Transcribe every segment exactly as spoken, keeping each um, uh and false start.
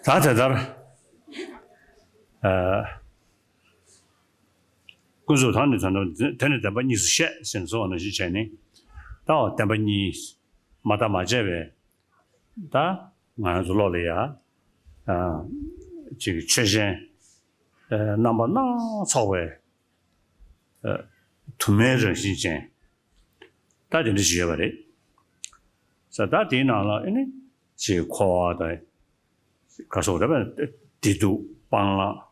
ད་དེ་ལྟར། ཨ། ཀུན་རྫོབ་དང་ནི་དོན་དམ་དེ་ནི་བདེན་པ་གཉིས་སུ་བཤད་ཟེར་ནས་གསུངས་པ་ནང་བཞིན་བྱས་ནས། ད་བདེན་པ་གཉིས་མ་བརྟགས་མ་དཔྱད་པའི། ད་ང་རང་ཚོ་བློ་ལ་ཡ། ཨ། ཅིག་ཆོས་ཅན། ཨ། རྣམ་པ་སྣ་ཚོགས་པའི། ཨ། དུ་མའི་རང་བཞིན་ཅན། ད་དེ་འདྲ་ཞིག་ཡོད་པ་རེད། ས་ད་དེའི་ནང་ལ་ཨེ་ནི་ཅིག་འཁོར་བ་དང་། ག་སོགས་རེད་པ། བདེ་སྡུག་སྤང་བླང་།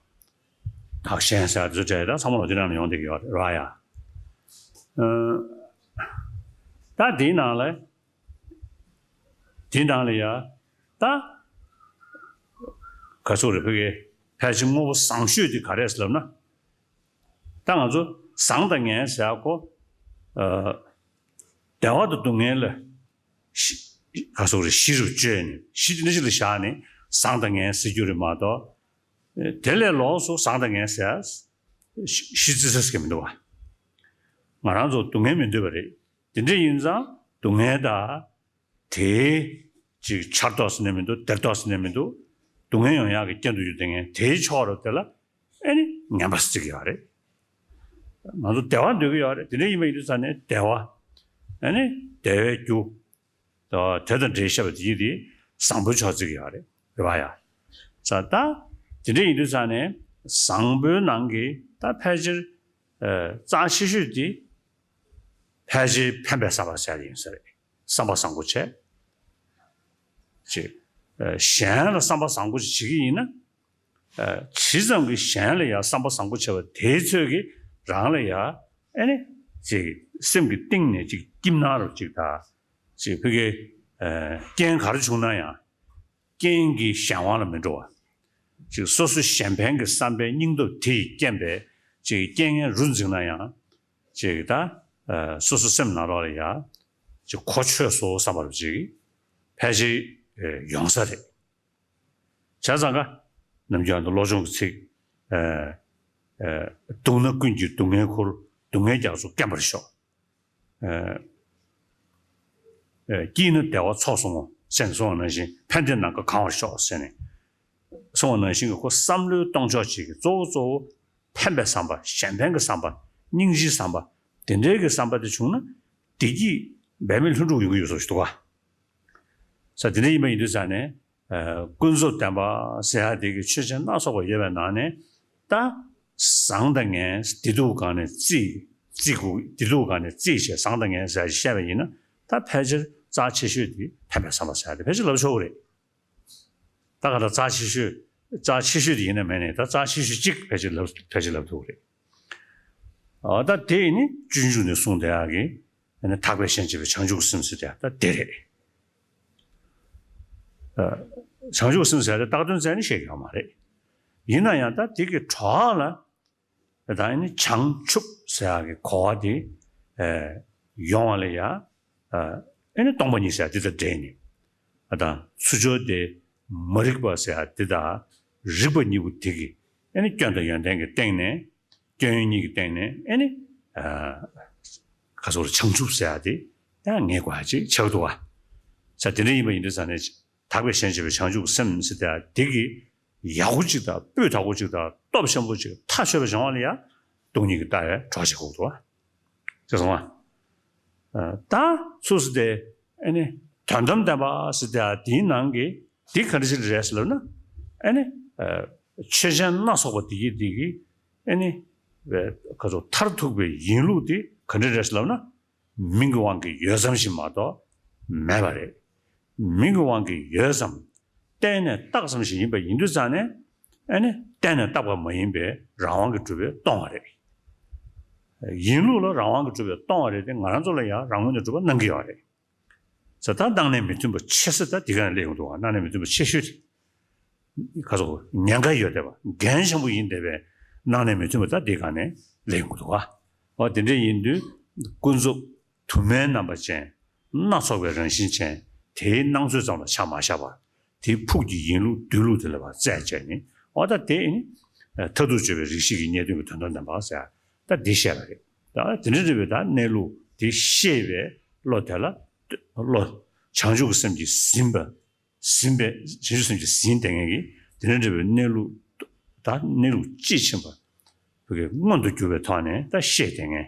བདག་གཞན་ཟེར་བ་དེ་ཚོ་གྲས་ད་ཚང་མ་ལོ་དེ་ནང་ལ་ཡོང་བསྡད་ཀྱི་ཡོད་རེད་བ་ཡ། ཨ། ད་དེའི་ནང་ལ། དེའི་ནང་ལ་ཡ། ད་ག་སོགས་རེད། ཕ་གི་ཕལ་ཆེར་དངོས་པོ་བཟང་ཤོས་དེ་ག་རེད་ལབ་ན། ད་ང་ཚོ་བཟང་དང་ངན་ཟེར་ཡག་གོ། ཨ། བདེ་བ་དང་སྡུག་བསྔལ་ལ་གཞི། ག་སོགས་རེད། གཞི་རུ་བཅོས་ནས། གཞི་དེ་འདྲ་ཞིག་ལ་བཞག་ནས་བཟང་དང་ངན་ཟེར་རྒྱུ་རེད་མ་གཏོགས། དེ་ལས་ལོགས་སུ་བཟང་དང་ངན་ཟེར་གཞི་རྩི་ས་ཟེར་གྱི་མི་འདུག་བ། ང་རང་ཚོ་སྡུག་བསྔལ་མི་འདོད་པ་རེད། དེ་འདྲ་ཡིན་ཙང་སྡུག་བསྔལ་དང་། དེའི་ཅིག་ཆར་གཏོགས་ཟེར་ནས་མི་འདུག་སྡེར་གཏོགས་ཟེར་ནས་མི་འདུག་སྡུག་བསྔལ་ཡོང་ཡག་གི་རྐྱེན་དུ་གྱུར་དེ་ངན་དེའི་ཕྱོགས་རུ་དེ་ལ་ཨེ་ནི་ངན་པ་ཟེར་གྱི་ཡོད་རེད། ང་ཚོ་བདེ་བ་འདོད་ཀྱི་ཡོད་རེད། དེ་འདྲ་ཡིན་པ་ཡིན་དུས་ཙང་ནས་བདེ་བ། ཨེ་ནི་བདེ་བའི་རྒྱུ། དེ་དང་འབྲེལ་བཤད་པ་དེ་ཡིན་དེ་བཟང་པོའི་ཕྱོགས་བརྩི་གི་ཡོད་རེད། རེད་བ་ཡ། ས་ད་དེ་འདྲ་ཡིན་དུས་ཙང་ནས་བཟང་པོའི་ནང་གི་ད་ཕལ་ཆེར། ཨ། རྩ་ཆེ་ཤོས་དེ་ཕལ་ཆེར་ཕན་པའི་བསམ་པ་ཟེར་ཡ་ཡིན་ས་རེད། བསམ་པ་བཟང་པོ་བྱས། ཅིག་ཨ། གཞན་ལ་བསམ་པ་བཟང་པོ་ཞིག་བྱེད་ཀྱི་ཡིན་ན། ཨ། ཇི་ཙམ་གྱིས་གཞན་ལ་ཡང་བསམ་པ་བཟང་པོ་བྱས་པ་དེའི་ཚོད་ཀྱིས་རང་ལ་ཡང་ཨེ་ནི་ཅིག་སེམས་ཀྱི་གཏིང་ནས་ཅིག་སྐྱིད་སྣང་རུ་ཅིག་དང་། ཅིག་ཕ་གི། ཨ། རྐྱེན་ག་རེ་བྱུང་ན་ཡང་། རྐྱེན་གྱི་གཞན་དབང་ལ་མི་འགྲོ་བ། ཅིག་སོ་སོ་གཞན་ཕན་གྱི་བསམ་པའི་སྙིང་སྟོབས་དེ་ཡིས་རྐྱེན་པས་ཅིག་རྐྱེན་ངན་རུ་འཛིང་ན་ཡང་། ཅིག་ད། ཨ། སོ་སོ་སེམས་ནང་ལོགས་ལ་ཡང་ཅིག་གོ་ཆོད་སོང་བསམ་པ་རུ་ཅིག་ཕལ་ཆེར། ཨ། ཡོང་ས་རེད། བྱས་ཙང་ཀ། ནམ་རྒྱུན་ད་བློ་སྦྱོང་གི་ཚིག་ཨ། ཨ། སྡུག་ན་ཀུན་གྱི་སྡུག་བསྔལ་ཁུར། སྡུག་བསྔལ་རྒྱ་མཚོ་སྐེམ་པར་ཤོག་ཨ། ཨ། སྐྱིད་ན་བདེ་བ་ཚོགས་སུ་བསྔོ་ཟེར་ནས་གསུངས་པ་ནང་བཞིན་ཕན་བདེ་ནམ་མཁའ་གང་བར་ཤོག་ཟེར་ནས། གསུངས་པ་ནང་བཞིན་གྱི་ཁོ་བསམ་བློའི་གཏོང་ཕྱོགས་གཅིག་གི་གཙོ་བོ་གཙོ་བོ་ཕན་པའི་བསམ་པ། གཞན་ཕན་གྱི་བསམ་པ། སྙིང་རྗེའི་བསམ་པ། དེ་འདྲའི་གི་བསམ་པ་དེ་བྱུང་ན་བདེ་སྐྱིད་འབད་མེད་ལྷུན་གྲུབ་ཡོང་གི་ཡོད་ཟེར་ཞིག་འདུག་ག་ས་དེ་འདྲ་ཡིན་པ་ཡིན་དུས་ཙང་ནས། ཨ། ཀུན་རྫོབ་བདེན་པ་ཟེར་ཡ་དེ་གི་ཆོས་ཅན་སྣ་ཚོགས་པ་ཡོད་པའི་ནང་ནས་ད། བཟང་དང་ངན། བདེ་སྡུག་གང་ནས་བརྩིས། བརྩི་དགོས། བདེ་སྡུག་གང་ནས་བརྩིས་བྱས་བཟང་དང་ངན་ཟེར་ཡ་ཞིག་བཤད་པ་ཡིན་ན། ད་ཕལ་ཆེར་རྩ་ཆེ་ཤོས་དེ་ཕན་པའི་བསམ་པ་ཟེར་ཡ་དེ་ཕལ་ཆེར་ལབ་ཆོག་གི་རེད། ད་ག་ད་རྩ་ཆེ་ཤོས། རྩ་ཆེ་ཤོས་དེ་ཡིན་ན་མིན་ན་ད་རྩ་ཆེ་ཤོས་གཅིག་ཕལ་ཆེར་ལབ། ཕལ་ཆེར་ལབ་ཐུབ་ཀྱི་རེད། ཨ། ད་དེ་ནི་སྤྱོད་འཇུག་ནས་གསུངས་བསྡད་ཡག་གི། ཨ་ནི་ཐེག་པའི་ཤན་འབྱེད་པའི་བྱང་ཆུབ་སེམས་ཟེར་དེ་ད་དེ་རེད། ཨ། བྱང་ཆུབ་སེམས་ཟེར་དེ་བཏགས་དོན་བཙལ་ནས་བཤད་ཀྱི་ཡོད་མ་རེད། ཡིན་ན་ཡང་ད་དེ་གི་གྲོགས་ལ། ད་ཨ་ནི་བྱང་ཆུབ་ཟེར་ཡག་གི་གོ་བ་དེ། ཨ། ཡོང་བ་ལ་ཡ། ཨ། ཨ་ནི་སྟོང་པ་ཉིད་ཟེར་ཡག་དེ་དང་འབྲེལ་ནས། ཨ། ད་ཚུལ་འཆོས་དེ་མ་རིག་པ་ཟེར་ཡག་དེ་དང་རིག་པ་གཉིས་པོ་དེ་གི་ཨ་ནི་སྐྱོན་དང་ཡོན་ཏན་གྱི་སྟེང་ནས། སྐྱོན་ཡོན་གཉིས་ཀྱི་སྟེང་ནས་ཨ་ནི། ཨ། ག་སོགས་བྱང་ཆུབ་ཟེར་ཡག་དེ་ཡང་ངེས་དགོས་ཡག་ཅིག་ཆགས་འདུག་བ། ས་དེ་འདྲ་ཡིན་པ་ཡིན་དུས་ཙང་ནས། ཐེག་པའི་ཤན་འབྱེད་པའི་བྱང་ཆུབ་སེམས་ཟེར་དེ་དེ་གི་ཡག་པོ་ཅིག་དང་སྤུས་དག་པོ་ཅིག་དང་སྟོབས་ཆེན་པོ་ཅིག་ཐག་ཆོད་པ་བྱུང་བ་ལ་ཡང་སྟོང་ཉིད་ཀྱི་ལྟ་བའི་གྲོགས་བྱེད་དགོས་འདུག་བ། ཅེས་གསུངས་པ། ད་ཚུལ་ཟེར་དེ་ཨ་ནི་དོན་དམ་བདེན་པ་ཟེར་དེ་དེའི་ནང་གི་དེ་ག་འདྲ་ཞིག་རེད་ཟེར་ལབ་ན། ཨ་ནི་ཆོས་ཅན་སྣ་ཚོགས་པ་དེ་གི་དེ་གི་ཨ་ནི་ག་ཚོད་མཐར་ཐུག་པའི་ཡིན་ལུགས་དེ་ག་འདྲ་རེད་ཟེར་ལབ་ན། མིང་གི་དབང་གིས་ཡོད་ཙམ་ཞིག་མ་གཏོགས་མེད་པ་རེད། མིང་གི་དབང་གིས་ཡོད་ཙམ། བརྟེན་ནས་བཏགས་ཙམ་ཞིག་ཡིན་པ་ཡིན་དུས་ཙང་ནས། ཨ་ནི་བརྟེན་ནས་བཏགས་པ་མ་ཡིན་པའི་རང་དབང་གིས་གྲུབ་པས་སྟོང་པ་རེད། ཡིན་ལུགས་ལ་རང་དབང་གིས་གྲུབ་པས་སྟོང་པ་རེད་དེ་ང་རང་ཚོ་ལ་ཡང་རང་ངོས་ནས་གྲུབ་པ་སྣང་གི་ཡོད་རེད། ས་ད་སྣང་གནས་མི་མཐུན་པ་ཆེ་ས་ད་འདི་ག་ནས་སླེབས་ཡོང་འདུག་བ། སྣང་གནས་མི་མཐུན་པ་ཆེ་ཤོས་དེ། ག་ཚོད་ཉེན་ཁ་ཡོད་བསྡད་པ། འགན་ཆེན་པོ་ཡིན་བསྡད་པའི་སྣང་གནས་མི་མཐུན་པ་ད་འདི་ག་ནས་སླེབས་ཡོང་འདུག་བ། འོ་དེ་འདྲ་ཡིན་དུས་ཀུན་རྫོབ་དུ་མའི་རྣམ་པ་ཅན་སྣ་ཚོགས་པའི་རང་བཞིན་ཅན་དེའི་སྣང་ཚུལ་ཙམ་ལ་ཆ་མ་བཞག་པར། དེའི་ཕུགས་ཀྱི་ཡིན་ལུགས་སྡོད་ལུགས་དེ་ལ་བར་རྩད་བཅད་ནས། འོ་ད་དེ་ནི་མཐར་ཐུག་དཔྱོད་པའི་རིགས་ཤེས་ཀྱི་རྙེད་དོན་གྱི་དོན་དམ་བདེན་པ་ཟེར་ད་འདི་བཤད་པ་རེད། ད་དེ་འདྲ་རེད་པས་ད་གནས་ལུགས་དེ་ཤེས་པའི་བློ་དེ་ལ། བློ་བྱང་ཆུབ་ཀྱི་སེམས་ཀྱིས་ཟིན་པ། ཟིན་པའི་བྱང་ཆུབ་སེམས་ཀྱིས་ཟིན་བསྡད་མཁན་གྱི་ དེ་ནས་འབྲེལ་བའི་གནས་ལུགས། ད་གནས་ལུགས་དཔྱིས་ཕྱིན་པ་བོད་ཀྱི་མངོན་དུ་གྱུར་པའི་ཐོག་ནས་ད་ཤེས་བསྡད་མཁན་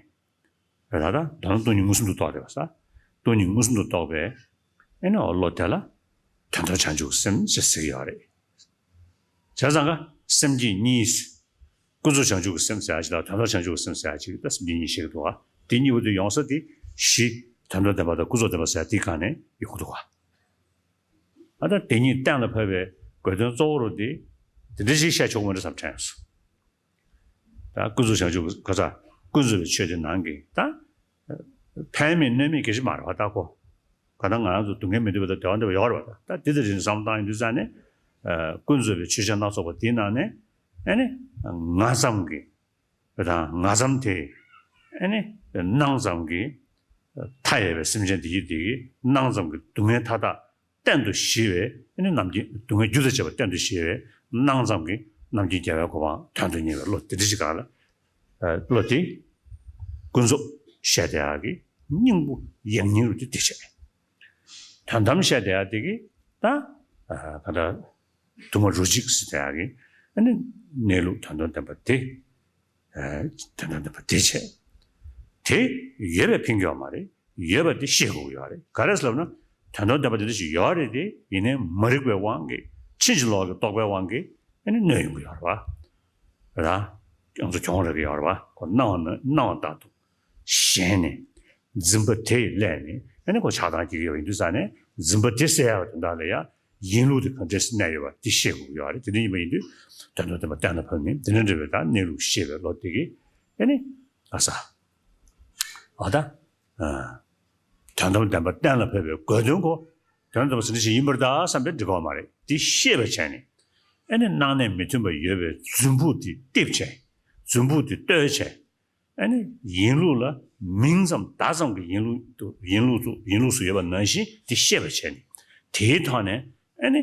རེད། ད་ད་དོན་སྟོང་ཉིད་མངོན་སུམ་དུ་རྟོགས་བསྡད་པ་ས། སྟོང་ཉིད་མངོན་སུམ་དུ་རྟོགས་པའི་ཨེ་ནི་བློ་དེ་ལ་དོན་སྟོང་བྱང་ཆུབ་ཀྱི་སེམས་ཞེས་ཟེར་གྱི་ཡོད་རེད། བྱས་ཙང་ཀ་སེམས་བསྐྱེད་གཉིས། ཀུན་རྫོབ་བྱང་ཆུབ་ཀྱི་སེམས་ཟེར་ཡ་ཅིག་དང་དོན་དམ་བྱང་ཆུབ་ཀྱི་སེམས་ཟེར་ཡ་ཅིག་ད་སེམས་བསྐྱེད་གཉིས་བཤད་ཀྱི་འདུག་བ། དེ་གཉིས་པོ་དེ་ཡོང་ས་དེ་གཞི་དོན་དམ་བདེན་པ་དང་ཀུན་རྫོབ་བདེན་པ་ཟེར་ཡ་དེའི་སྒང་ནས་ཡོང་གི་འདུག་བ། ཨ་ད་དེ་གཉིས་གཏན་ལ་ཕབ་པའི་དགོས་དོན་གཙོ་བོ་རུ་དེ་དེ་འདྲ་ཞིག་བཤད་ཆོག་གི་མ་རེད་བསམ་དྲན་སོང་། ད་ཀུན་རྫོབ་བྱང་ཆུབ་ཀྱི་ག་ས་ཀུན་རྫོབ་པའི་ཆོས་དེ་ནང་གི་ད། ཕན་མེད་གནོད་མེད་སྐད་ཆ་མ་རེད་བ་ད་ཁོ། ག་ད་ང་རང་ཚོ་སྡུག་བསྔལ་མི་འདོད་པ་དང་བདེ་བ་འདོད་པ་ཡོད་རེད་བ་ད། ད་དེ་ལྟར་བྱས་ནས་བསམ་བློ་བཏང་ཡོང་དུས་ཙང་ནས། ཀུན་རྫོབ་པའི་ཆོས་ཅན་སྣ་ཚོགས་པ་དེའི་ནང་ནས་ཨ་ནི་ང་ཙམ་གྱི་དང་ང་ཙམ་དེ་ཨ་ནི་སྣང་ཙམ་གྱི་མཐའ་ཡས་པའི་སེམས་ཅན་དེ་ཡི་དེ་གི་སྣང་ཙམ་གྱི་སྡུག་བསྔལ་མཐའ་དག་གཏན་དུ་ཞི་བའི་ཨ་ནི་རྣམ་མཁྱེན། སྡུག་བསྔལ་རྒྱུ་དང་བཅས་པ་གཏན་དུ་ཞི་བའི་སྣང་ཙམ་གྱི་རྣམ་མཁྱེན་རྒྱལ་བའི་གོ་འཕང་དོན་དུ་གཉེར་བའི་བློ་དེ་འདྲ་ཞིག་ག་ལ། བློ་དེ་ཀུན་རྫོབ་བཤད་བསྡད་ཡག་གི་སྙིང་པོ་ཡང་སྙིང་རུ་དེ་དེ་བྱས། དོན་དམ་བཤད་བསྡད་ཡག་དེ་གི་ད་ག་ད་དུ་མ་རུ་གཅིག་ཟེར་བསྡད་ཡག་གི་ཨ་ནི་གནས་ལུགས་དོན་དམ་བདེན་པ་དེ། དོན་དམ་བདེན་པ་དེ་བྱས། དེ་ཡོད་པས་ཕན་གྱི་ཡོད་མ་རེད། ཡོད་པ་དེ་ཤེས་དགོས་ཀྱི་ཡོད་རེད། ག་རེ་ཟེར་ལབ་ན། དོན་དམ་བདེན་པ་དེ་འདྲ་ཞིག་ཡོད་རེད་དེ། ཡིན་ནའི་མ་རིག་པའི་དབང་གིས་ཕྱིན་ཅི་ལོག་གི་རྟོག་པའི་དབང་གིས་ཨ་ནི་གནོད་ཡོང་གི་ཡོད་རེད་བ། ར། ང་ཚོ་གྱོང་རག་གི་ཡོད་རེད་བ། ཁོ་སྣང་བ་ན་སྣང་བ་ལྟར་དུ་ཞེན་ནས་འཛིན་པ་དེ་ཡི་སླད་ནས་ཨ་ནི་ཁོ་ཆགས་སྡང་སྐྱེ་གི་ཡོད་པ་ཡིན་དུས་ཙང་ནས་འཛིན་པ་དེ་སེལ་ཡག་གི་དོན་དག་ལ་ཡང་ཡིན་ལུགས་དེ་ག་འདྲས་གནས་ཡོད་པ་དེ་ཤེས་དགོས་ཀྱི་ཡོད་རེད། དེ་འདྲ་ཡིན་པ་ཡིན་དུས་དོན་དམ་བདེན་པ་གཏན་ལ་ཕབ་ནས་དེ་འདྲ་འདྲ་བའི་ད་གནས་ལུགས་ཤེས་པའི་བློ་དེ་གིས་ཨ་ནི་ཨ་ས། ཨ་ད། དོན་དམ་བདེན་པ་གཏན་ལ་ཕབ་པའི་དགོས་དོན་གོ། དོན་དམ་ཟེར་འདྲ་ཞིག་ཡིན་པར་གདའ་བསམ་པས་འགྲིག་གི་མ་རེད། དེ་ཤེས་པར་བྱས་ནས། ཨ་ནི་སྣང་གནས་མི་མཐུན་པ་ཡོད་པའི་རྫུན་ཕུག་དེ་རྡིབ་བྱས། རྫུན་ཕུག་དེ་བརྟོལ་བྱས། ཨ་ནི་ཡིན་ལུགས་ལ་མིང་ཙམ་བརྡ་ཙམ་གྱི་ཡིན་ལུགས་དུ་ཡིན་ལུགས་སུ་ཡིན་ལུགས་སུ་ཡོད་པ་ནང་བཞིན་དེ་ཤེས་པར་བྱས་ནས། དེའི་ཐོག་ནས་ཨ་ནི་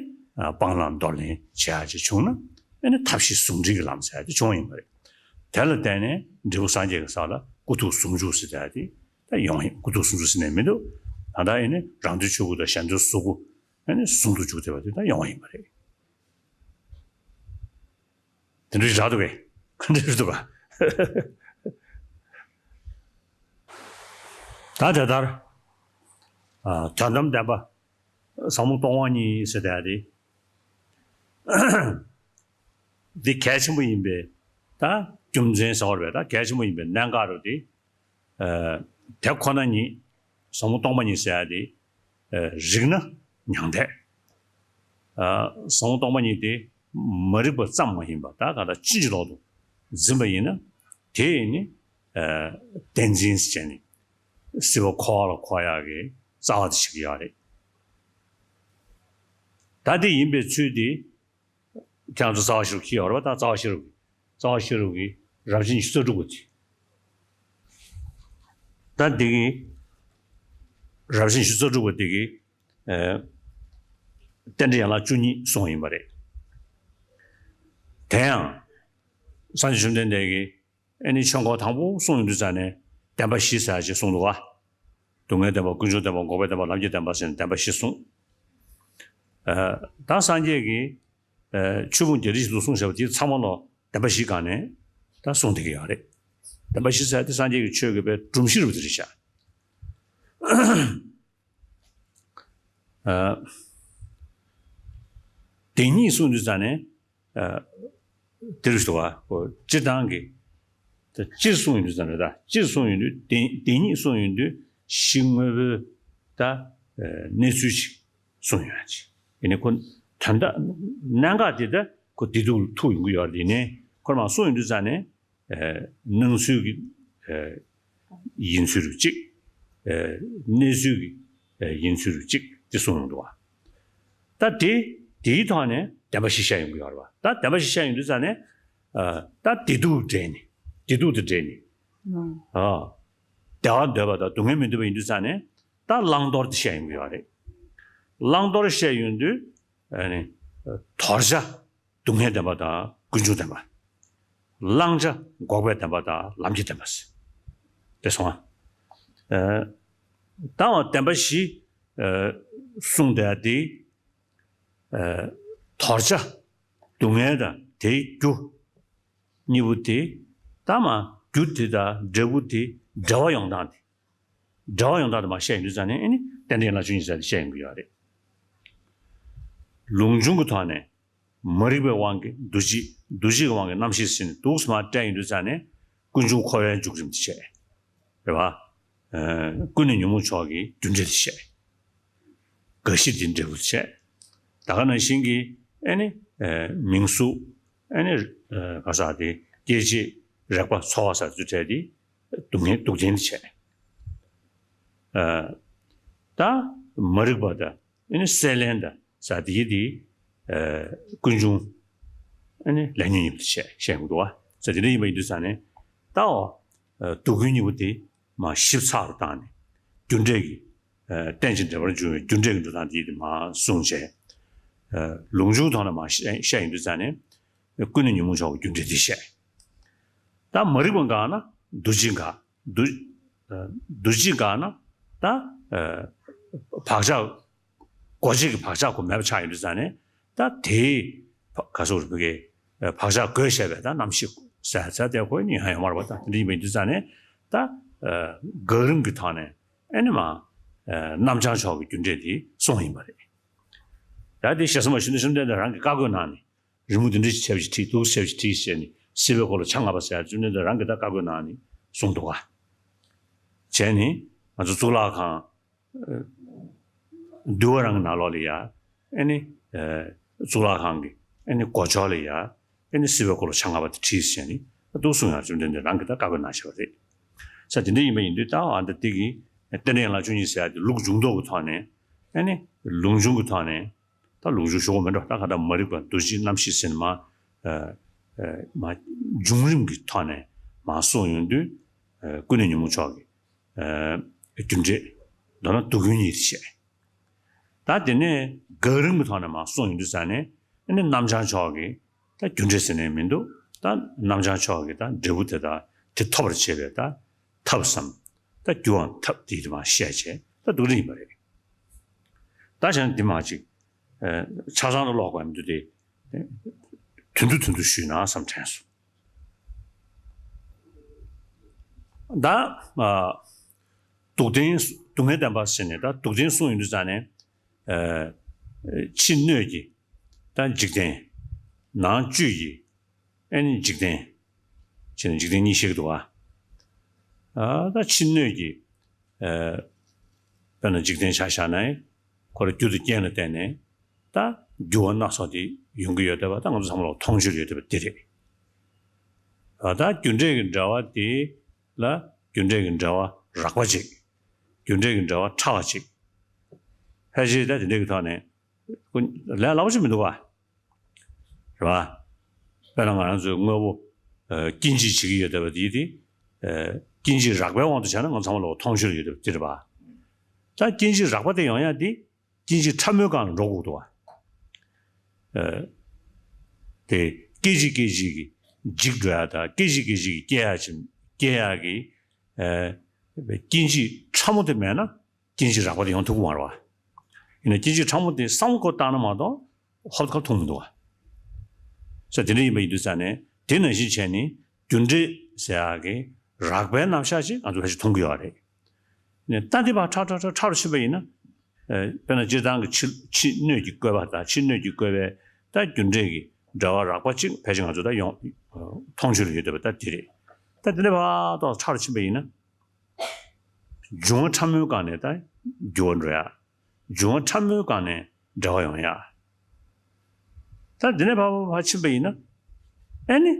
སྤང་བླང་འདོར་ལེན་བྱེད་ཡག་ཅིག་བྱུང་ན། ཨ་ནི་ཐབས་ཤེས་ཟུང་འབྲེལ་གྱི་ལམ་ཟེར་ཡག་དེ་བྱུང་བ་ཡིན་པ་རེད། དེ་ལ་བརྟེན་ནས་འབྲས་བུ་སངས་རྒྱས་ཀྱི་ས་ལ་སྐུ་ཐུགས་ཟུང་འཇུག་ཟེར་ཡག་དེ་ད་ཡོང་ཡིན། སྐུ་ཐུགས་ཟུང་འཇུག་ཟེར་ནས་མི་འདུག་ད་ལྟ་ཨ་ནི་རང་དོན་ཆོས་སྐུ་དང་གཞན་དོན་གཟུགས་སྐུ་ཨ་ནི་ཟུང་དུ་འཇུག་བསྡད་པ་དེ་ད་ཡོང་བ་ཡིན་པ་རེད། དེ་འདྲ་ཞིག་རག་འདུག་གས། ག་འདྲ་ཞིག་འདུག་ག་ད་དེ་ལྟར། ཨ། དོན་དམ་བདེན་པ། ཟབ་མོ་སྟོང་པ་ཉིད་ཟེར་ཡག་དེ། འདི་གལ་ཆེན་པོ་ཡིན་པའི་ད་རྒྱུ་མཚན་ཟེར་བ་རེད་པས། ད་གལ་ཆེན་པོ་ཡིན་པའི་གནད་འགག་རུ་དེ། ཨ། དེ་ཁོ་ན་ཉིད། ཟབ་མོ་སྟོང་པ་ཉིད་ཟེར་ཡག་དེ། ཨ། རིག་ན་མྱང་འདས། ཨ། ཟབ་མོ་སྟོང་པ་ཉིད་དེ་མ་རིག་པ་ཙམ་མ་ཡིན་པ་ད་ག་ད་ཕྱིན་ཅི་ལོག་ཏུ་འཛིན་པ་ཡིན་ན། དེ་ཡིན་ནི། ཨ། བདེན་འཛིན་ཟེར་ནི། སྲིད་པ་འཁོར་བ་ལ་འཁོར་ཡག་གི་རྩ་བ་དེ་ཞིག་ཡོད་རེད། ད་དེ་ཡིན་པའི་ཚུལ་དེ། ཁྱེད་རང་ཚོ་རྩ་བ་ཤེས་རབ་ཀྱི་ཡོད་རེད་པ། ད་རྩ་བ་ཤེས་རབ་ཀྱི། རྩ་བ་ཤེས་རབ་ཀྱི་རབ་བྱེད་ཉི་ཤུ་རྩ་དྲུག་པ་དེ། ད་འདི་གི་རབ་བྱེད་ཉི་ཤུ་རྩ་དྲུག་པ་འདི་གི། ཨ། རྟེན་འབྲེལ་ཡན་ལག་བཅུ་གཉིས་གསུངས་ཡིན་པ་རེད། དེ་ཡང་སངས་རྒྱས་བཅོམ་ལྡན་འདས་ཀྱིས་ཨ་ནི་ཆོས་འཁོར་དང་པོ་གསུངས་ཡོང་དུས་ཙང་ནས་བདེན་པ་བཞི་ཟེར་ཡག་ཅིག་གསུངས་འདུག་ག་སྡུག་བསྔལ་བདེན་པ། ཀུན་འབྱུང་བདེན་པ། འགོག་པའི་བདེན་པ། ལམ་གྱི་བདེན་པ་ཟེར་ནས་བདེན་པ་བཞི་གསུངས། ཨ། ད་སངས་རྒྱས་ཀྱིས། ཨ། ཆོས་ཕུང་བརྒྱད་ཁྲི་བཞི་སྟོང་གསུངས་བཞག་པ་དེ་ཚང་མ་ལོ་བདེན་པ་བཞིའི་སྒང་ནས་ད་གསུངས་བསྡད་ཀྱི་ཡོད་རེད། བདེན་པ་བཞི་ཟེར་ཡག་དེ་སངས་རྒྱས་ཀྱི་ཆོས་ཀྱི་པའི་སྒྲོམ་གཞི་རུ་དེ་རེད་ཤག་ཨ། དེ་ཉིད་གསུངས་དུས་ཙང་ནས། ཨ། དེ་རུ་ཞུ་བ་ཁོ་སྤྱིར་བཏང་གི། ད་སྤྱིར་གསུངས་ཡོང་དུས་ཙང་ནས། ད་སྤྱིར་གསུངས་ཡོང་དུས་དེ་དེ་ཉིད་གསུངས་ཡོང་དུས་གཞི་དངོས་པོའི་ད། ཨ། གནས་ཚུལ་ཞིག་གསུངས་ཡོང་ཡག་ཅིག་ཡིན་ནའི་ཁོ་དོན་དག་གནད་འགག་དེ་ད་ཁོ་བདེ་སྡུག་ལ་ཐུག་ཡོང་གི་ཡོད་རེད། ཡིན་ནའི་ཁོ་རང་གསུངས་ཡོང་དུས་ཙང་ནས། ཨ། སྣང་ཚུལ་གྱི། ཨ། ཡིན་ཚུལ་རུ་གཅིག་ཨ། གནས་ཚུལ་གྱི། ཨ། ཡིན་ཚུལ་རུ་གཅིག་དེ་གསུངས་ཡོང་འདུག་བ། ད་དེ་དེའི་ཐོག་ནས་བདེན་པ་བཞི་བཤད་ཡོང་གི་ཡོད་རེད་བ། ད་བདེན་པ་བཞི་བཤད་ཡོང་དུས་ཙང་ནས། ཨ། ད་བདེ་སྡུག་འདྲེས་ནས། བདེ་སྡུག་དེ་འདྲེས་ནས། ཨ། བདེ་བ་འདོད་པ་དང་སྡུག་བསྔལ་མི་འདོད་པ་ཡིན་དུས་ཙང་ནས། ད་བླང་དོར་དེ་བཤད་ཡོང་གི་ཡོད་རེད། བླང་དོར་བཤད་ཡོང་དུས། ཨ་ནི། དོར་བྱ། སྡུག་བསྔལ་བདེན་པ་དང་ཀུན་འབྱུང་བདེན་པ། བླང་བྱ་འགོག་པའི་བདེན་པ་དང་ལམ་གྱི་བདེན་པ་ཟེར། དེ་སོང་ང་། ཨ། ད་བདེན་པ་བཞི། ཨ། གསུངས་བསྡད་དེ། ཨ། དོར་བྱ། སྡུག་བསྔལ་དང་དེའི་རྒྱུ་གཉིས་པོ་དེ། ད་མ་རྒྱུ་དེ་དང་འབྲས་བུ་དེ་འབྲེལ་བ་ཡོང་སྟངས་དེ། འབྲེལ་བ་ཡོང་སྟངས་དེ་མ་བཤད་ཡོང་དུས་ཙང་ནས། ཨེ་ནི་རྟེན་འབྲེལ་ལ་ཆོས་ཉིད་ཟེར་དེ་བཤད་ཡོང་གི་ཡོད་རེད། ལུགས་འབྱུང་གི་ཐོག་ནས་མ་རིག་པའི་དབང་གིས་འདུ་བྱེད། འདུ་བྱེད་ཀྱི་དབང་གིས་རྣམ་ཤེས་ཟིན་ནས་འདུག་སེ་མར་བསྒྲལ་ཡོང་དུས་ཙང་ནས། ཀུན་འབྱུང་འཁོར་བའི་འཇུག་རིམ་དེ་བཤད། རེད་བ། ཨ། ཀུན་ནས་ཉོན་མོངས་ཕྱོགས་ཀྱི་རྒྱུ་འབྲས་དེ་བཤད། རྒ་ཤི་འདི་འབྲས་བུ་བཤད། ད་ག་ནང་བཞིན་གྱི་ཨེ་ནི། ཨ། མིང་གཟུགས། ཨེ་ནི། ཨ། ག་ཟེར་དེ། སྐྱེ་མཆེད། རེག་པ། ཚོར་བ་ཟེར་ཚུལ་བྲལ་ཏེ། སྡུག་བསྔལ་སྡུག་བདེན་དེ་བཤད། ཨ། ད་མ་རིག་པ་དང་། ཨེ་ནི་སྲེད་ལེན་དང་ཟེར་དེ་དེ། ཨ། ཀུན་འབྱུང་། ཨེ་ནི་ལས་ཉོན་གཉིས་པོ་དེ་བཤད་བཤད་ཡོང་གི་འདུག་བ། ཟེར་དེ་འདྲ་ཡིན་པ་ཡིན་དུས་ཙང་ནས། ད་འོ། ཨ། སྡུག་ཀུན་གཉིས་པོ་དེ་མར་ཞིབ་ཚགས་རུ་བཏང་ནས། རྒྱུ་འབྲས་ཀྱི། ཨ། རྟེན་ཅིང་འབྲེལ་པར་འབྱུང་བའི་རྒྱུ་འབྲས་ཀྱི་འགྲོ་སྟངས་དེ་དེ་མར་གསུངས་བྱས། ཨ། ལུགས་འབྱུང་ཐོག་ནས་མར་བཤད་བཤད་ཡོང་དུས་ཙང་ནས། ཀུན་ནས་ཉོན་མོངས་ཕྱོགས་ཀྱི་རྒྱུ་འབྲས་དེ་བཤད། ད་མ་རིག་པ་འགགས་ན་འདུ་བྱེད་འགག། འདུ། ཨ། འདུ་བྱེད་འགག་ན་ད། ཨ། བག་ཆགས། སྒོ་འབྱེད་ཀྱི་བག་ཆགས་ཁོ་མེད་པ་ཆགས་ཡོང་དུས་ཙང་ནས། ད་དེའི་བ་ག་ཟེར་བོ་གི། ཨ། བག་ཆགས་བགོས་བྱས་པའི་ད་རྣམ་ཤེས་ཟེར་ཟེར་དེ་ཁོ་ཡང་ཡོང་མ་རེད་པ། ད་དེ་འདྲ་ཡིན་པ་ཡིན་དུས་ཙང་ནས། ད། ཨ། འགག་རིམ་གྱི་ཐོག་ནས་ཨེ་ནི་མར། ཨ། རྣམ་བྱང་ཕྱོགས་ཀྱི་རྒྱུ་འབྲས་དེ་གསུངས་ཡིན་པ་རེད། ད་དེ་ཞེ་ས་མ་ཞུ་ན་བཅོམ་ལྡན་འདས་རང་གིས་བཀའ་བསྒོས་གནང་ནས། རི་མོ་འདི་འདྲ་ཞིག་བྱས་པ་ཞིག་བྲིས། འདུག་སེ་བྱས་པ་ཞིག་བྲིས་ཟེར་ནས། སྲིད་པའི་འཁོར་ལོ་ཆ་ལྔ་པ་ཟེར་ཡ་བཅོམ་ལྡན་འདས་རང་གིས་ད་བཀའ་བསྒོས་གནང་ནས་གསུངས་འདུག་ག། བྱས་ནས་ང་ཚོ་གཙུག་ལག་ཁང་། ཨ། འདུལ་བ་རང་གི་ནང་ལོགས་ལ་ཡ། ཨེ་ནི། ཨ། གཙུག་ལག་ཁང་གི་ཨེ་ནི་སྒོ་ཕྱོགས་ལ་ཡ། ཨེ་ནི་སྲིད་པའི་འཁོར་ལོ་ཆ་ལྔ་པ་དེ་བྲིས་ཟེར་ནས་འདུག་གསུངས་ཡ་བཅོམ་ལྡན་འདས་རང་གིས་ད་བཀའ་བསྒོས་གནང་བཞག་པ་རེད། ས་དེ་འདྲ་ཡིན་པ་ཡིན་དུས། ད་འོ་ད་འདི་གི་རྟེན་འབྲེལ་ཡན་ལག་བཅུ་གཉིས་ཟེར་ཡ་དེ་ལུགས་འབྱུང་ལྡོག་གི་ཐོག་ནས། ཨེ་ནི་ལུགས་འབྱུང་གི་ཐོག་ནས། ད་ལུགས་འབྱུང་ཞུ་དགོས་མེད་འགྲོ། ད་ག་ད་མ་རིག་པ་འདུ་བྱེད་རྣམ་ཤེས་ཟེར་ནས་མར། ཨ། ཨ། མར་འབྱུང་རིམ་གྱི་ཐོག་ནས་མར་གསུངས་ཡོང་དུས། ཨ། ཀུན་ནས་ཉོན་མོངས་ཕྱོགས་ཀྱི། ཨ། རྒྱུ་འབྲས། མདོར་ན་སྡུག་ཀུན་གཉིས་དེ་བཤད། ད་དེ་ནས་འགག་རིམ་གྱི་ཐོག་ནས་མར་གསུངས་ཡོང་དུས་ཙང་ནས། ཨ་ནི་རྣམ་བྱང་ཕྱོགས་ཀྱི་ད་རྒྱུ་འབྲས་ཟེར་ནས་མི་འདུག། ད་རྣམ་བྱང་ཕྱོགས་ཀྱི་ད་འབྲས་བུ་དེ་དག་དེ་ཐོབ་པར་བྱེད་པའི་ད་ཐབས་སམ། ད་རྒྱུའམ་ཐབས་དེ་དེ་མར་བཤད་བྱས། ད་སྡུག་རིགས་ཡིན་པ་རེད། ད་བྱས་ན་འདི་མ་ཅིག། ཨ། ཆ་ཚང་དུ་ཀློག་དགོས་མི་འདུག་སྟེ། དོན་དུ་དོན་དུ་ཞུས་ན་བསམ་དྲན་སོང་། ད། ཨ། སྡུག་བདེན། སྡུག་བསྔལ་བདེན་པ་ཟེར་ནས་ད་སྡུག་བདེན་གསུངས་ཡོང་དུས་ཙང་ནས། ཨ། ཕྱི་སྣོད་ཀྱི་ད་འཇིག་རྟེན། ནང་བཅུད་ཀྱི་ཨེ་ནི་འཇིག་རྟེན། ཕྱི་ནང་འཇིག་རྟེན་གཉིས་བཤད་ཀྱི་འདུག་ག། ཨ། ད་ཕྱི་སྣོད་ཀྱི། ཨ། དཔེར་ན་འཇིག་རྟེན་ཆ་བཞག་ན། ཁོ་རང་རྒྱུ་དང་རྐྱེན་ལ་བརྟེན་ནས་ད་འགྱུར་བ་སྣ་ཚོགས་དེ་ཡོང་གི་ཡོད་བསྡད་པ། ད་ང་ཚོ་ཚང་མ་ལ་མཐོང་ཆོས་ཡོད་བསྡད་པ་དེ་རེད། ཨ། ད་རྒྱུ་འབྲས་ཀྱི་འབྲེལ་བ་དེ་ལ་རྒྱུ་འབྲས་ཀྱི་འབྲེལ་བ་རགས་པ་གཅིག། རྒྱུ་འབྲས་ཀྱི་འབྲེལ་བ་ཕྲ་བ་གཅིག། ཕལ་ཆེར་ད་དེ་འདྲ་གི་ཐོག་ནས་ལས་སླ་པོ་ཞིག་མི་འདུག་ག། རེད་བ། དཔེར་ན་ང་རང་ཚོའི་དངོས་པོ། ཨ། སྐྱེ་འཇིག་བྱེད་ཀྱི་ཡོད་བསྡད་པ་དེ་དེ། ཨ། སྐྱེ་འཇིག་རགས་པའི་དབང་དུ་བྱས་ན་ང་ཚང་མ་ལ་མཐོང་ཆོས་ཡོད་བསྡད་པ་དེ་རེད་བ། ད་སྐྱེ་འཇིག་རགས་པ་དེ་ཡོང་ཡ་དེ་སྐྱེ་འཇིག་ཕྲ་མོའི་སྒང་ལ་འགྲོ་དགོས་འདུག་བ། ཨ། དེ་སྐད་ཅིག་སྐད་ཅིག་གིས་འཇིག་འགྲོ་ཡ་དང་། སྐད་ཅིག་སྐད་ཅིག་གིས་སྐྱེ་ཡ་ཅིག་སྐྱེ་ཡ་གི། ཨ། སྐྱེ་འཇིག་ཕྲ་མོ་དེ་མེད་ན་སྐྱེ་འཇིག་རགས་པ་དེ་ཡོང་ཐུབ་ཀྱི་མ་རེད་བ། ཡིན་ན་སྐྱེ་འཇིག་ཕྲ་མོ་དེ་བསམ་བློ་ཁོ་བཏང་ན་མ་གཏོགས་ཧོབ་ཁ་མཐོང་མི་འདུག་བ། ས་དེ་འདྲ་ཡིན་པ་ཡིན་དུས་ཙང་ནས། དེ་ནང་བཞིན་བྱས་ནས་རྒྱུ་འབྲས་ཟེར་ཡག་གི་རགས་པའི་རྣམ་གཞག་ཅིག་ང་ཚོ་ཕལ་ཆེར་མཐོང་གི་ཡོད་རེད། ནས་ད་འདི་ཕར་ཁྲ་ཁྲ་ཁྲ་ཁྲ་རུ་ཕྱིན་པ་ཡིན་ན། ཨ། དཔེར་ན་སྤྱིར་བཏང་གི་ཕྱི་ཕྱི་སྣོད་ཀྱི་བཀོད་པ་དང་། ཕྱི་སྣོད་ཀྱི་བཀོད་པའི་ད་རྒྱུ་འབྲས་ཀྱི་འབྲེལ་བ་རགས་པ་ཅིག་ཕལ་ཆེར་ང་ཚོ་ད་ཡོང་། ཨ། མཐོང་ཆོས་ལ་ཡོད་བསྡད་པ་ད་འདི་རེད། ད་འདི་ནས་ཕར་ཏོག་ཁྲ་རུ་ཕྱིན་པ་ཡིན་ན། འབྱུང་བ་ཕྲ་མོའི་སྒང་ནས་ད་འགྱུར་བ་འགྲོ་ཡ། འབྱུང་བ་ཕྲ་མོའི་སྒང་ནས་འབྲེལ་བ་ཡོང་ཡ། ད་འདི་ནས་ཕར་ཕར་ཕར་ཕྱིན་པ་ཡིན་ན། ཨེ་ནི།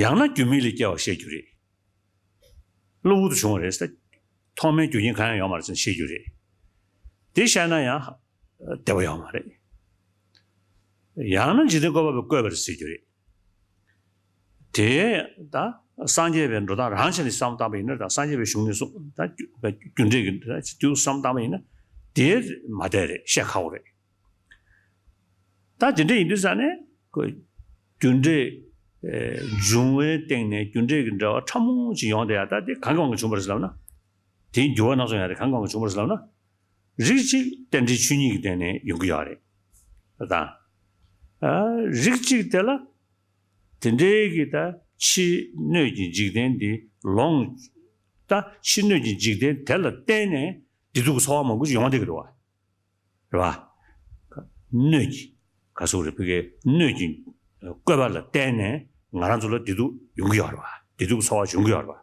ཡང་ན་རྒྱུ་མེད་ལས་སྐྱེ་བ་བཤད་རྒྱུ་རེད། གློ་བུར་དུ་བྱུང་བ་རེད་ཟེར། ཐོག་མའི་རྒྱུ་རྐྱེན་གང་ཡང་ཡོད་མ་རེད་ཟེར་ནས་བཤད་རྒྱུ་རེད། དེ་བཤད་ན་ཡང་བདེ་བ་ཡོད་མ་རེད། ཡང་ན་འཇིག་རྟེན་བཀོད་པ་པོས་བཀོད་པ་རེད་ཟེར་རྒྱུ་རེད། དེ་ད་སངས་རྒྱས་པའི་འགྲོ་སྟངས་རང་ཆ་ནས་བསམ་བློ་བཏང་པ་ཡིན་ན། ད་སངས་རྒྱས་པའི་གཞུང་ནས་གསུངས། ད་རྒྱུ་རྒྱུ་འབྲས་ཀྱི་རྒྱུ་བསམ་བློ་བཏང་པ་ཡིན་ན་དེ་མ་བདེ་རེད། བཤད་ཁག་པོ་རེད། ད་དེ་འདྲ་ཡིན་དུས་ཙང་ནས་ཁོ་རྒྱུ་འབྲས། ཨེ། འབྱུང་བའི་སྟེང་ནས་རྒྱུ་འབྲས་ཀྱི་འབྲེལ་བ་ཕྲ་མོ་ཅིག་ཡོང་བསྡད་ཡ། ད་དེ་གང་གི་དབང་གིས་བྱུང་བ་རེད་ཟེར་ལབ་ན། དེའི་འགྱུར་བ་སྣ་ཚོགས་ཡོང་ཡ་དེ་གང་གི་དབང་གིས་བྱུང་བ་རེད་ཟེར་ལབ་ན། རིགས་གཅིག་རྟེན་འབྲེལ་ཆོས་ཉིད་ཀྱི་སྟེང་ནས་ཡོང་གི་ཡོད་རེད། ད་ལྟ་ ཨ་རིགས་གཅིག་དེ་ལ་དེ་འདྲའི་གི་ད་ཕྱིའི་སྣོད་ཀྱི་འཇིག་རྟེན་འདི་ལོངས། ད་ཕྱིའི་སྣོད་ཀྱི་འཇིག་རྟེན་དེ་ལ་བརྟེན་ནས་བདེ་སྡུག་གི་ཚོར་བ་མང་པོ་ཞིག་ཡོང་བསྡད་ཀྱི་འདུག་བ། རེད་བ། སྣོད་ཀྱི་ག་ཟེར་རེད། ཕ་གིའི་སྣོད་ཀྱི་བཀོད་པ་ལ་བརྟེན་ནས་ང་རང་ཚོ་ལ་བདེ་སྡུག་ཡོང་གི་ཡོད་རེད་བ། བདེ་སྡུག་གི་ཚོར་བ་འབྱུང་གི་ཡོད་རེད་བ།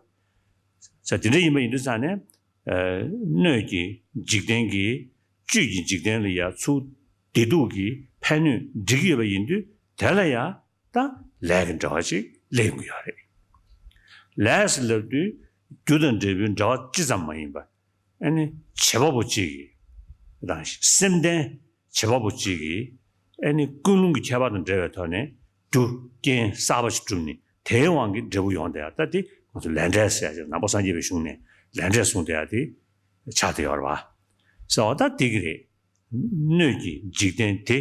ས་དེ་འདྲ་ཡིན་པ་ཡིན་དུས་ཙང་ནས། ཨ་སྣོད་ཀྱི་འཇིག་རྟེན་གྱིས་བཅུད་ཀྱི་འཇིག་རྟེན་ལ་ཡ་ཚུར་བདེ་སྡུག་གི་ཕན་གནོད་སྒྲིག་གི་ཡོད་པ་ཡིན་དུས། དེ་ལ་ཡ་ད་ལས་ཀྱི་འབྲེལ་བ་ཅིག་སླེབས་ཡོང་གི་ཡོད་རེད། ལས་ཟེར་ལབ་དུས་རྒྱུ་དང་འབྲས་བུའི་འབྲེལ་བ་ཅི་ཙམ་མ་ཡིན་པ། ཨ་ནི་བྱེད་པ་པོ་གཅིག་གིས་དང་སེམས་ལྡན་བྱེད་པ་པོ་གཅིག་གིས་ཨ་ནི་ཀུན་སློང་གི་ཁྱད་པར་དང་འབྲེལ་བའི་ཐོག་ནས་རྒྱུ་རྐྱེན་གསར་པ་ཞིག་བསྒྲུབས་ནས་དེའི་དབང་གིས་འབྲས་བུ་ཡོང་བསྡད་ཡ། ད་དེ་ང་ཚོ་ལས་འབྲས་ཟེར་ཡ་ཅིག་ནང་པ་སངས་རྒྱས་པའི་གཞུང་ནས་ལས་འབྲས་གསུངས་བསྡད་ཡ་དེ་ཆགས་བསྡད་ཡོད་རེད་བ། ཟེར་བ་ད་དེ་གི་རེད། སྣོད་ཀྱི་འཇིག་རྟེན་དེ།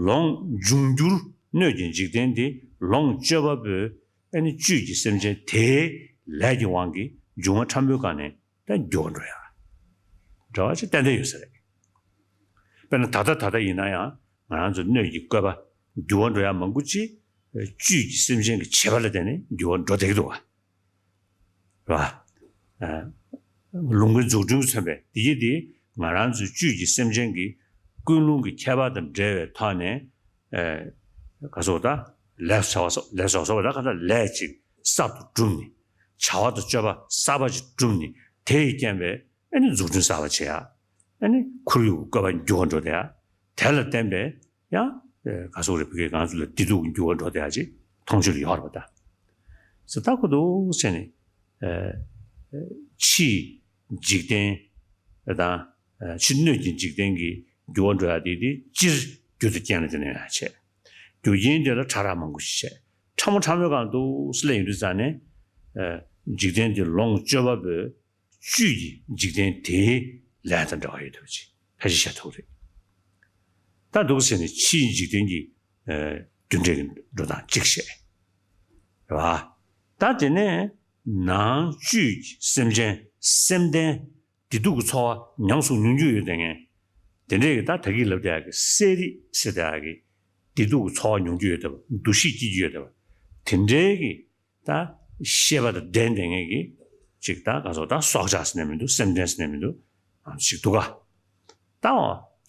ལོངས་འབྱུང་འགྱུར་སྣོད་ཀྱི་འཇིག་རྟེན་དེ་ལོངས་སྤྱོད་པ་པོའི་ཨ་ནི་བཅུད་ཀྱི་སེམས་ཅན་དེའི་ལས་ཀྱི་དབང་གིས་འབྱུང་བ་ཕྲ་མོའི་སྒང་ནས་ད་འགྱུར་བ་འགྲོ་ཡ། འགྲོ་བ་ཅིག་ཏན་ཏན་ཡོད་ས་རེད། དཔེར་ན་ད་ལྟ་ད་ལྟ་ཡིན་ན་ཡང་ང་རང་ཚོ་སྣོད་ཀྱི་བཀོད་པ་འགྱུར་བ་འགྲོ་ཡ་མང་པོ་ཅིག་བཅུད་ཀྱི་སེམས་ཅན་གྱི་བྱེད་པ་ལ་བརྟེན་ནས་འགྱུར་བ་འགྲོ་བསྡད་ཀྱི་འདུག་བ། རེད་བ། ཨ་ལུང་པའི་འཛུགས་སྐྲུན་མཚོན་པའི་དེ་ཡིན་དེ་ང་རང་ཚོའི་བཅུད་ཀྱི་སེམས་ཅན་གྱི་ཀུན་སློང་གི་ཁྱད་པར་དང་འབྲེལ་བའི་ཐོག་ནས། ཨ་ག་ཟེར་ད། ལས་བྱ་བ་སོགས་ལས་བྱ་བ་སོགས་པ་ད་ག་ད་ལས་ཅིག་གསར་དུ་བསྒྲུབས་ནས། བྱ་བ་དང་སྤྱོད་པ་གསར་པ་ཅིག་བསྒྲུབས་ནས་དེ་ཡི་རྐྱེན་པས་ཨ་ནི་འཛུགས་སྐྲུན་གསར་པ་བྱེད་ཡ། ཨ་ནི་ཁོར་ཡུག་གི་བཀོད་པ་འགྱུར་བ་འགྲོ་བསྡད་ཡ། དེ་ལ་བརྟེན་པའི་ཡང་། ཨེ་ག་ཟེར་རེད། ཕ་གིའི་ང་ཚོ་ལ་བདེ་སྡུག་གི་འགྱུར་བ་འགྲོ་བསྡད་ཡ་ཅིག་མཐོང་ཆོས་ལ་ཡོད་རེད་པ་ད། ཟེར་ལྟ་དགོས་འདུག་ཟེར་ནས། ཨེ་ཕྱིའི་འཇིག་རྟེན་དང་། ཨེ་ཕྱི་སྣོད་ཀྱི་འཇིག་རྟེན་གྱི་འགྱུར་བ་འགྲོ་ཡ་དེ་དེ་སྤྱིར་རྒྱུ་དང་རྐྱེན་ལ་བརྟེན་ནས་ཡང་བྱས། རྒྱུ་རྐྱེན་དེ་ལ་ཕྲ་རགས་མང་པོ་ཞིག་བྱས། ཕྲ་མོ་ཕྲ་མོའི་སྒང་དུ་སླེབས་ཡོང་དུས་ཙང་ནས། ཨེ་འཇིག་རྟེན་དེ་ལོངས་སྤྱོད་པ་པོའི་བཅུད་ཀྱི་འཇིག་རྟེན་དེའི་ལས་དང་འབྲེལ་བ་ཡོད་ཐུབ་ཅིག་ཕལ་ཆེར་བཤད་ཐུབ་རེད། ད་འདུག་ཟེར་ནས་ཕྱིའི་འཇིག་རྟེན་གྱི་ཨ་རྒྱུ་འབྲས་ཀྱི་འགྲོ་སྟངས་གཅིག་བཤད། རེད་བ། ད་དེ་ནས་ནང་བཅུད་ཀྱི་སེམས་ཅན་སེམས་ལྡན་བདེ་སྡུག་གི་ཚོར་བ་ཉམས་སུ་མྱོང་རྒྱུ་ཡོད་དེ་ངས། དེ་འདྲས་ཀྱི་ད་ད་གིན་ལབ་བསྡད་ཡ་གི་གསལ་རིག་ཟེར་བསྡད་ཡ་གི་བདེ་སྡུག་གི་ཚོར་བ་མྱོང་རྒྱུ་ཡོད་བསྡད་པ། འདུ་ཤེས་སྐྱེ་རྒྱུ་ཡོད་བསྡད་པ། དེ་འདྲའི་གི་ད་ཤེས་པ་དང་ལྡན་བསྡད་མཁན་གྱི་ཅིག་ད་ག་ཟེར་ད་སྲོག་ཆགས་ཟེར་ནས་མི་འདུག་སེམས་ལྡན་ཟེར་ནས་མི་འདུག་ཨ་ཅིག་འདུག་ག་ད་འོ་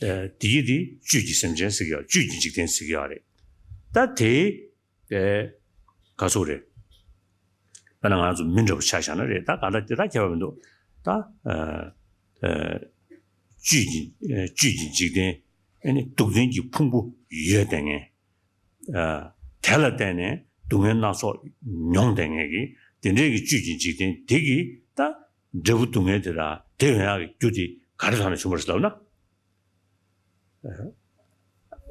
ཨེ་དེ་ཡི་དེ་བཅུད་ཀྱི་སེམས་ཅན་ཟེར་གྱི་ཡོད། བཅུད་ཀྱི་འཇིག་རྟེན་ཟེར་གྱི་ཡོད་རེད། ད་དེ་ཨེ་ག་ཟེར་རེད། དཔེར་ན་ང་ཚོ་མི་འདྲ་པོ་ཆ་བཞག་ན་རེད། ད་ག་ད་དེ་ད་ཁྱད་པར་མི་འདུག་ད་ཨེ་ཨེ་བཅུད་ཀྱི་ཨེ་བཅུད་ཀྱི་འཇིག་རྟེན་ཨེ་ནི་སྡུག་བདེན་གྱི་ཕུང་པོ་ཡོད་བསྡད་མཁན། ཨ་དེ་ལ་བརྟེན་ནས་སྡུག་བསྔལ་སྣ་ཚོགས་མྱོང་བསྡད་མཁན་གྱི་དེ་འདྲའི་གི་བཅུད་ཀྱི་འཇིག་རྟེན་དེ་གི་ད་འབྲས་བུ་སྡུག་བསྔལ་དེ་དང་དེ་ཡོང་ཡག་གི་རྒྱུ་དེ་ག་རེ་ཐོག་ནས་བྱུང་བ་རེད་ལབ་ན།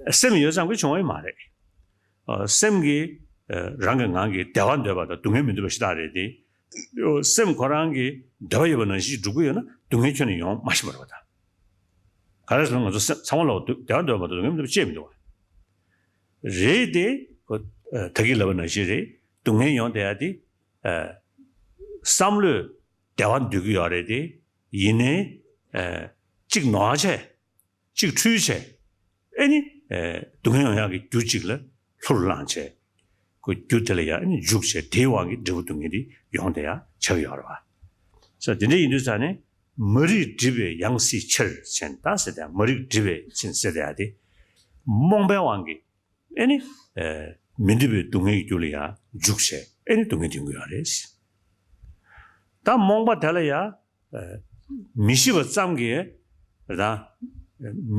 ཨ་སེམས་ཡོད་ཙམ་གྱིས་བྱུང་བ་ཡིན་མ་རེད། ཨ་སེམས་ཀྱིས་ཨ་རང་གི་ངང་གིས་བདེ་བ་འདོད་པ་དང་སྡུག་བསྔལ་མི་འདོད་པ་ཞིག་ད་རེད་དེ། སེམས་ཁོ་རང་གིས་འདོད་པ་ཡོད་པ་ནང་བཞིན་སྒྲུབ་ཀྱི་ཡོད་ན་སྡུག་བསྔལ་ཁྱོན་ནས་ཡོང་མ་ཤེས་པ་རེད་པ་ད། ག་རེ་ཟེར་ན་ང་ཚོ་སེམས་ཚང་མ་ལ་བདེ་བ་འདོད་པ་དང་སྡུག་བསྔལ་མི་འདོད་པ་ཅི་ཡང་མི་འདུག་བ། རེད་དེ། ཁོ་ཨ་ད་གིན་ལབ་པ་ནང་བཞིན་རེད། སྡུག་བསྔལ་ཡོང་བསྡད་ཡ་དེ། ཨ་བསམ་བློས་བདེ་བ་འདོད་ཀྱི་ཡོད་རེད་དེ། ཡིན་ནའི་ཨ་གཅིག་ནོར་བྱས། གཅིག་འཁྲུལ་བྱས། ཨེ་ནི་ཨ་སྡུག་བསྔལ་ཡོང་ཡག་གི་རྒྱུ་གཅིག་ལ་ལྷུར་བླངས་བྱས། ཁོ་རྒྱུ་དེ་ལ་ཡང་ཨེ་ནི་འཇུག་བྱས། དེའི་དབང་གིས་འབྲས་བུ་སྡུག་བསྔལ་དེ་ཡོང་བསྡད་ཡ་ཆགས་ཀྱི་ཡོད་རེད་བ། ས་དེ་འདྲ་ཡིན་དུས་ཙང་ནས། མ་རིག་སྒྲིབ་པའི་ཡང་སྲིད་ཕྱིར་ཟེར་ད་ཟེར་ཏེ། མ་རིག་སྒྲིབ་པའི་ཕྱིར་ཟེར་ཏེ་ཡ་དེ། རྨོངས་པའི་དབང་གིས་ཨེ་ནི་ཨེ་མི་འདོད་པའི་སྡུག་བསྔལ་གྱི་རྒྱུ་ལ་ཡ་འཇུག་བྱས་ཨེ་ནི་སྡུག་བསྔལ་འདོན་གྱི་ཡོད་རེད། ད་རྨོངས་པ་དེ་ལ་ཡ་ཨེ་མི་ཤེས་པ་ཙམ་གྱིས་ད་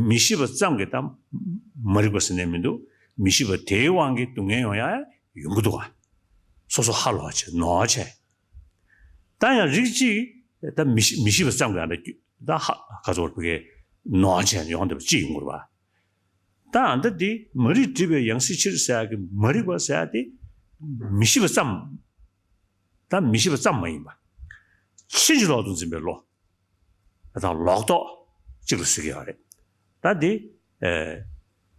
མི་ཤེས་པ་ཙམ་གྱིས་ད་མ་རིག་པ་ཟེར་ནས་མི་འདུག་མི་ཤེས་པ་དེའི་དབང་གིས་སྡུག་བསྔལ་ཡོང་ཡ་ཡོང་གི་འདུག་ག་སོ་སོ་ཧ་ལོག་བྱས། ནོར་བ་བྱས། ད་ཡང་རིགས་གཅིག་ད་མི་ཤེས་མི་ཤེས་པ་ཙམ་གྱིས་ད་ཧ་ག་ཚོད་བར་བུ་གའི་ནོར་བ་བྱས་ཡོང་བསྡད་པ་ཅི་ཡིན་དགོས་པ། ད་ཨ་ད་འདི་མ་རིག་སྒྲིབ་པའི་ཡང་སྲིད་ཕྱིར་ཟེར་ཡག་གི་མ་རིག་པ་ཟེར་ཡག་དེ་མི་ཤེས་པ་ཙམ། ད་མི་ཤེས་པ་ཙམ་མ་ཡིན་པ། ཕྱིན་ཅི་ལོག་ཏུ་འཛིན་པའི་བློ། ད་ལོག་རྟོག་གཅིག་ལ་ཟེར་གྱི་ཡོད་རེད། ད་འདི་ཨེ་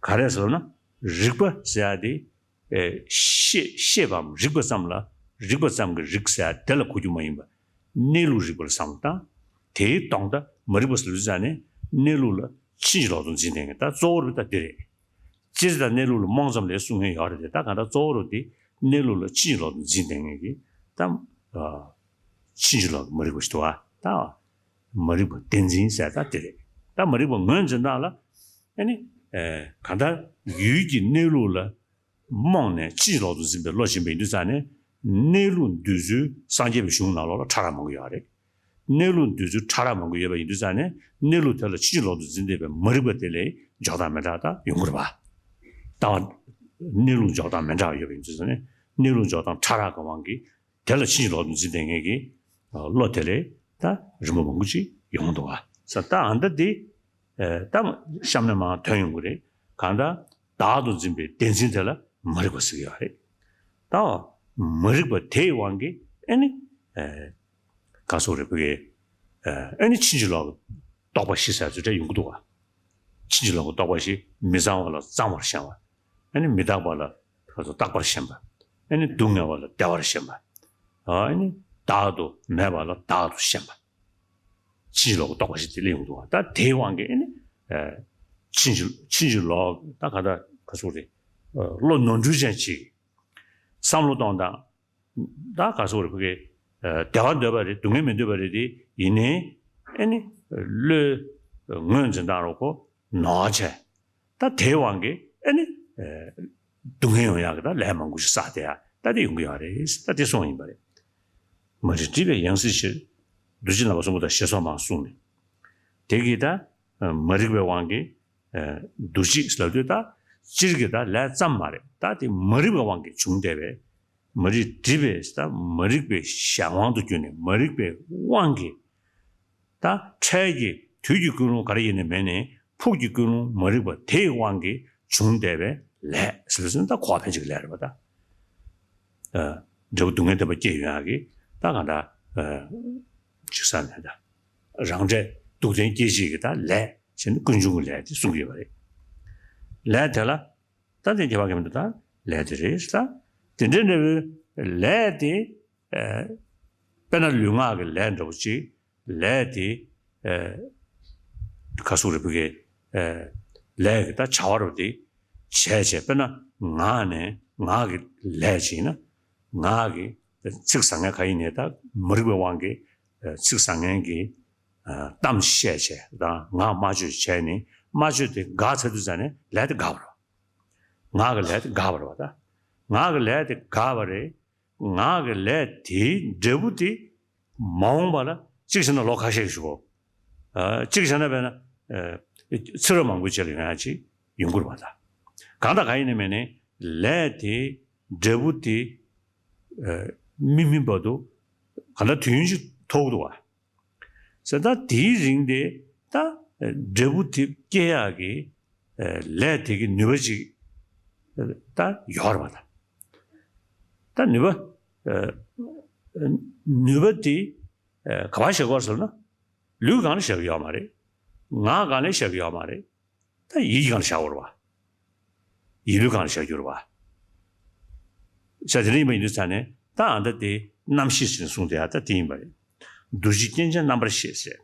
ག་རེ་ཟེར་ན་རིག་པ་ཟེར་ཡག་དེ། ཨེ་ཤེས་ཤེས་པའམ་རིག་པ་ཙམ་ལ་རིག་པ་ཙམ་གྱི་རིག་ཟེར་དེ་ལ་གོ་རྒྱུ་མ་ཡིན་པ། གནས་ལུགས་རིག་པ་ལ་བསམ་བློ་བཏང་། དེའི་ལྟོ་ཟླ་མ་རིག་པ་ཟེར་ལུས་ཙང་ནས་གནས་ལུགས་ལ་ཕྱིན་ཅི་ལོག་ཏུ་འཛིན་བསྡད་མཁན་ད་གཙོ་བོ་རེད་པ། ད་འདི་རེད། སྤྱིར་དང་གནས་ལུགས་ལ་རྨོངས་ཙམ་ལས་གསུང་མཁན་ཡོད་རེད་དེ། ད་གང་ལྟར་གཙོ་བོ་རུ་དེ་གནས་ལུགས་ལ་ཕྱིན་ཅི་ལོག་ཏུ་འཛིན་བསྡད་མཁན་གྱི་ད་ཕྱིན་ཅི་ལོག་གི་མ་རིག་པ་ཞིག་འདུག་བ། ད་མ་རིག་པ་བདེན་འཛིན་ཟེར་ད་དེ་རེད། ད་མ་རིག་པ་ངོས་འཛིན་སྟངས་ལ་ཨ་ནི་གང་ལྟར་ཡུལ་གྱི་གནས་ལུགས་ལ་རྨོངས་ནས་ཕྱིན་ཅི་ལོག་ཏུ་འཛིན་པའི་བློ་ཞིག་ཡིན་པ་ཡིན་དུས་ཙང་ནས། གནས་ལུགས་འདོད་ཚུལ་སངས་རྒྱས་པའི་གཞུང་ནང་ལོགས་ལ་ཕྲ་རགས་མང་པོ་ཡོད་རེད། གནས་ལུགས་འདོད་ཚུལ་ཕྲ་རགས་མང་པོ་ཡོད་པ་ཡིན་དུས་ཙང་ནས། གནས་ལུགས་དེ་ལ་ཕྱིན་ཅི་ལོག་ཏུ་འཛིན་བསྡད་པའི་མ་རིག་པ་དེ་ལས་འཇོག་སྟངས་མི་འདྲ་ད་ཡོང་གི་རེད་པ། ད་གནས་ལུགས་འཇོག་སྟངས་མི་འདྲ་བ་ཡོད་པ་ཡིན་དུས་ཙང་ནས། གནས་ལུགས་འཇོག་སྟངས་ཕྲ་རགས་ཀྱི་དབང་གིས་དེ་ལ་ཕྱིན་ཅི་ལོག་ཏུ་འཛིན་བསྡད་མཁན་གྱི་བློ་དེ་ལས་ད་རིམ་པ་མང་པོ་ཅིག་ཡོང་གི་འདུག་བ། ས་ད་ཨ་ད་དེ་ད་གཤམ་ནས་མར་ཐོན་ཡོང་གི་རེད། གང་ལྟར་བདག་ཏུ་འཛིན་པའི་བདེན་འཛིན་དེ་ལ་མ་རིག་པ་ཟེར་གྱི་ཡོད་རེད། ད་མ་རིག་པ་དེའི་དབང་གིས་ཨ་ནི་ག་སོགས་རེད་བུ་གའི་ཨ་ནི་ཕྱིན་ཅི་ལོག་གི་རྟོག་པ་བཞི་ཟེར་ཚུལ་འདྲ་ཡོང་གི་འདུག་བ། ཕྱིན་ཅི་ལོག་གི་རྟོག་པ་བཞི། མི་གཙང་བ་ལ་གཙང་བར་ཞེན་པ། ཨ་ནི་མི་རྟག་པ་ལ་རྟག་པར་ཞེན་པ། ཨ་ནི་སྡུག་བསྔལ་བ་ལ་བདེ་བར་ཞེན་པ། ཨ་ནི་བདག་ཏུ་མེད་པ་ལ་བདག་ཏུ་ཞེན་པ། ཕྱིན་ཅི་ལོག་གི་རྟོག་པ་ཞིག་དེ་སླེབས་ཡོང་གི་འདུག་བ། ད་དེའི་དབང་གིས་ཨ་ནི་ཕྱིན་ཅི་ཕྱིན་ཅི་ལོག་ད་ག་ད་ག་ཚོད་རེད། བློ་ནོར་འཁྲུལ་ཅན་ཅིག་བསམ་བློ་གཏོང་སྟངས། ད་ག་སོགས་རེད་བུ་གའི་བདེ་བ་འདོད་པ་རེད། སྡུག་བསྔལ་མི་འདོད་པ་རེད་དེ། ཡིན་ནའི་ཨ་ནི་བློའི་ངོས་འཛིན་སྟངས་རོགས་ཁོ་ནོར་བ་བྱས། ད་དེའི་དབང་གིས་ཨ་ནི་སྡུག་བསྔལ་ཡོང་ཡག་གི་ད་ལས་མང་པོ་ཞིག་བསགས་བསྡད་ཡ་ད་དེ་ཡོང་གི་ཡོད་རེད། ད་དེ་གསུངས་ཡིན་པ་རེད། མ་རིག་སྒྲིབ་པའི་ཡང་སྲིད་ཕྱིར། འདུ་བྱེད་རྣམ་པ་གསུམ་པོ་དང་ཞེས་སོགས་མང་གསུངས་ནས། དེ་གིས་ད་མ་རིག་པའི་དབང་གིས་འདུ་བྱེད་ལབ་དུས་ད་སྤྱིར་གྱི་ད་ལས་ཙམ་མ་རེད། ད་དེ་མ་རིག་པའི་དབང་གིས་བྱུང་བསྡད་པའི། མ་རིག་སྒྲིབ་པས་ད་མ་རིག་པའི་གཞན་དབང་དུ་གྱུར་ནས། མ་རིག་པའི་དབང་གིས་ད་འཕྲལ་གྱི་དུས་ཀྱི་ཀུན་སློང་ག་རེ་ཡིན་ནའི་མེད་ནའི་ཕུགས་ཀྱི་ཀུན་སློང་མ་རིག་པ་དེའི་དབང་གིས་བྱུང་བསྡད་པའི་ལས་ཟེར་ཟེར་ན་ད་འཁོར་བ་འཕེན་བྱེད་ཀྱི་ལས་རེད་པ། ད་འབྲས་བུ་སྡུག་བསྔལ་བདེན་པ་སྐྱེ་ཡོང་ཡག་གི་ད་གང་ལྟར་ཅིག་ས་ནས་ད་རང་འབྲས་སྡུག་བདེན་སྐྱེད་བྱེད་ཀྱི་ད་ལས་བྱས་ནས་ཀུན་འབྱུང་གི་ལས་དེ་གསུང་གི་ཡོད་པ་རེད། ལས་དེ་ལ་ད་དེ་ཁྱད་པར་གང་མི་འདུག་ད་ལས་དེ་རེད། ད་དེ་འདྲའི་འདྲ་བའི་ལས་དེ་དཔེར་ན་ལུས་ངག་གི་ལས་འདྲ་བོ་ཅིག་ལས་དེ་ཁ་སུག་རེ་བུ་གའི་ལས་ཀྱི་ད་བྱ་བ་རུ་དེ་བྱས་བྱས། དཔེར་ན་ངག་ནས་ངག་གི་ལས་བྱས་ན་ངག་གི་ཚིག་ཟ་མཁན་ག་ཡིན་ནའི་ད་མ་རིག་པའི་དབང་གིས་ཚིག་ཟ་མཁན་གྱི་གཏམ་བཤད་བྱས་དང་ངག་སྨྲ་བརྗོད་བྱས་ནས་སྨྲ་བརྗོད་དེ་འགག་ཚར་དུས་ཙ་ནས་ལས་དེ་འགག་པ་རེད། ངག་གི་ལས་དེ་འགག་པ་རེད་པ། ད་ངག་གི་ལས་དེ་འགག་པ་རེད། ངག་གི་ལས་དེའི་འབྲས་བུ་དེ་མ་འོངས་པ་ལ་གཅིག་བྱས་ན་ལོ་ཁ་ཤས་ཤིག་གོ། ཨ་གཅིག་བྱས་ན་དཔེར་ན་ཨ་ཚེ་རབས་མང་པོའི་རྗེས་ལ་ཡོང་ཡ་ཅིག་ཡོང་གི་རེད་པ། ད་གང་དང་གང་ཡིན་ནའི་མེད་ནའི་ལས་དེའི་འབྲས་བུ་དེ་ཨ་མི་སྨིན་བར་དུ་གང་ལྟར་དུས་ཡུན་ཅིག་ཐོགས་འདུག་པ། ཟེར་ད་དེའི་རིང་དེ་ད་འབྲས་བུ་དེ་སྐྱེ་ཡག་གི་ལས་དེ་གི་ནུས་པ་ཅིག་ད་ཡོད་རེད་པ། ད་ད་ནུས་པ་ནུས་པ་དེ་ག་པར་བཞག་དགོས་ཟེར་ན་ལུས་སྒང་ལ་བཞག་གི་ཡོད་མ་རེད། ངག་སྒང་ལ་བཞག་གི་ཡོད་མ་རེད། ད་ཡིད་ཀྱི་སྒང་ལ་བཞག་དགོས་རེད་པ། ཡིད་ལུས་སྒང་ལ་བཞག་རྒྱུ་རེད་པ། ས་དེ་འདྲ་ཡིན་པ་ཡིན་དུས་ཙ་ནས་ད་ཨ་ད་དེ་རྣམ་ཤེས་ཟེར་ནས་གསུངས་དེ་ཡ་ད་དེ་ཡིན་པ་རེད། འདུ་བྱེད་རྐྱེན་ཅན་རྣམ་པར་ཤེས་ཟེར།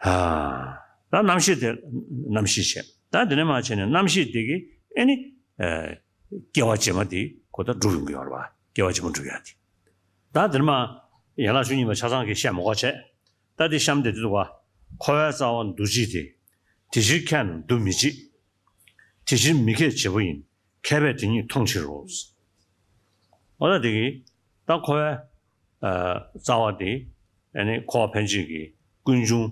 ཨ་ད་རྣམ་ཤེས་དེ་རྣམ་ཤེས་བྱས། ད་དེ་ནས་མར་བྱས་ནས་རྣམ་ཤེས་དེ་གི་ཨེ་ནི་ཨེ་སྐྱེ་བ་རྗེས་མ་དེ་ཁོ་ད་འགྲུབ་ཡོང་གི་ཡོད་རེད་པ། སྐྱེ་བ་རྗེས་མ་འགྲུབ་ཡག་དེ། ད་དེ་ནས་མར་ཡན་ལག་བཅུ་གཉིས་པ་ཆ་ཚང་གི་བཤད་མ་དགོས་བྱས། ད་དེ་གཤམ་དེ་དུ་བ། འཁོར་བའི་རྩ་བ་འདུ་བྱེད་དེ། དེ་ཕྱིར་ཁས་རྣམས་འདུ་མི་བྱེད། དེ་ཕྱིར་མི་མཁས་བྱེད་པོ་ཡིན། མཁས་པས་དེ་ཉིད་མཐོང་ཕྱིར་རོ། འོ་ད་དེ་གི་ད་འཁོར་བའི་ཨ་རྩ་བ་དེ་ཨ་ནི་འཁོར་བ་འཕེན་བྱེད་ཀྱི་ཀུན་འབྱུང་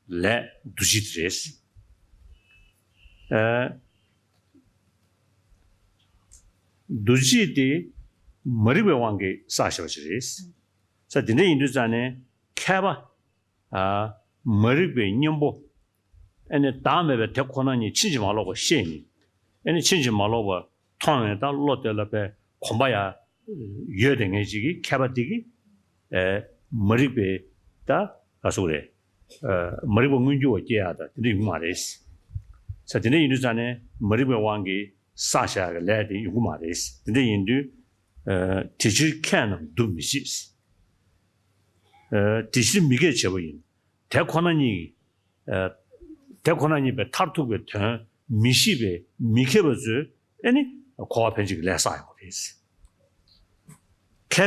ལས་འདུ་བྱེད་དེ་རེད། ཨ་འདུ་བྱེད་དེ་མ་རིག་པའི་དབང་གིས་བསགས་བཞག་པ་ཞིག་རེད། ས་དེ་འདྲ་ཡིན་དུས་ཙང་ནས་མཁས་པ། ཨ་མ་རིག་པའི་གཉེན་པོ། ཨ་ནི་བདག་མེད་པའི་དེ་ཁོ་ན་ཉིད་ཕྱིན་ཅི་མ་ལོག་པར་ཤེས་ནས། ཨ་ནི་ཕྱིན་ཅི་མ་ལོག་པར་མཐོང་བའི་ད་བློ་དེ་ལ་པའི་གོམས་པ་ཡང་ཡོད་དེ་ངེས་ཅིག་གི་མཁས་པ་དེ་གིས་ཨ་མ་རིག་པའི་ད་ག་སོགས་རེད། ཨ་མ་རིག་པ་མངོན་གྱུར་བ་སྐྱེ་ཡག་ད་དེ་འདྲ་ཡོང་གི་མ་རེད། ས་དེ་འདྲ་ཡིན་དུས་ཙང་ནས་མ་རིག་པའི་དབང་གིས་བསགས་བཞག་གི་ལས་དེ་ཡོང་གི་མ་རེད། དེ་འདྲ་ཡིན་དུས་ཨ་དེ་ཕྱིར་ཁས་རྣམས་འདུ་མི་བྱེད། ཨ་དེ་ཕྱིར་མི་མཁས་བྱེད་པོ་ཡིན། དེ་ཁོ་ན་ཉིད། ཨ་དེ་ཁོ་ན་ཉིད་པའི་མཐར་ཐུག་པའི་དོན་ མི་ཤེས་པའི་མི་མཁས་པ་ཚོས་ཨེ་ནི་འཁོར་བ་འཕེན་བྱེད་ཀྱི་ལས་བསགས་ཡོང་གི་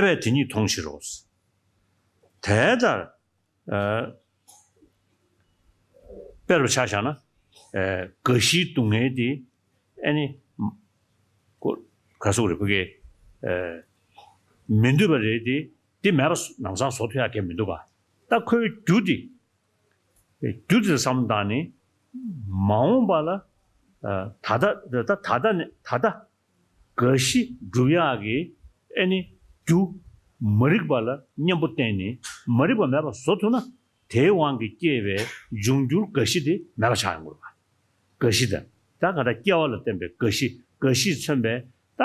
རེད། མཁས་པས་དེ་ཉིད་མཐོང་ཕྱིར་རོ། དེ་ལྟར་ཨ། དཔེར་ཆ་བཞག་ན། ཨ། རྒ་ཤིའི་སྡུག་བསྔལ་དེ་ཨ་ནི་ཀོ་ག་སོག་རེ་ཕ་གི་ཨ། མི་འདོད་པ་རེད་དེ། དེ་མེད་པ་ནམ་སང་བཟོ་ཐུབ་ཡག་གང་མི་འདུག་ག་ད་ཁོའི་རྒྱུ་དེ། རྒྱུ་དེ་བསམ་བཏང་ནས་མ་འོངས་པ་ལ། ཨ། ད་ལྟ་ད་ལྟ་ད་ལྟ་ནས་ད་ལྟ། རྒ་ཤི་སྒྲུབ་ཡག་གི་ཨེ་ནི་རྒྱུ་མ་རིག་པ་ལ་གཉེན་པོ་བསྟེན་ནས་མ་རིག་པ་མེད་པ་བཟོ་ཐུབ་ན། དེའི་དབང་གིས་སྐྱེས་པའི་འབྱུང་འགྱུར་རྒ་ཤི་དེ་མེད་པ་ཆགས་ཡོང་གི་རེད་པ། རྒ་ཤི་དང་། ད་ག་ད་སྐྱེ་བ་ལ་བརྟེན་པའི་རྒ་ཤི། རྒ་ཤིས་མཚོན་པའི་ད་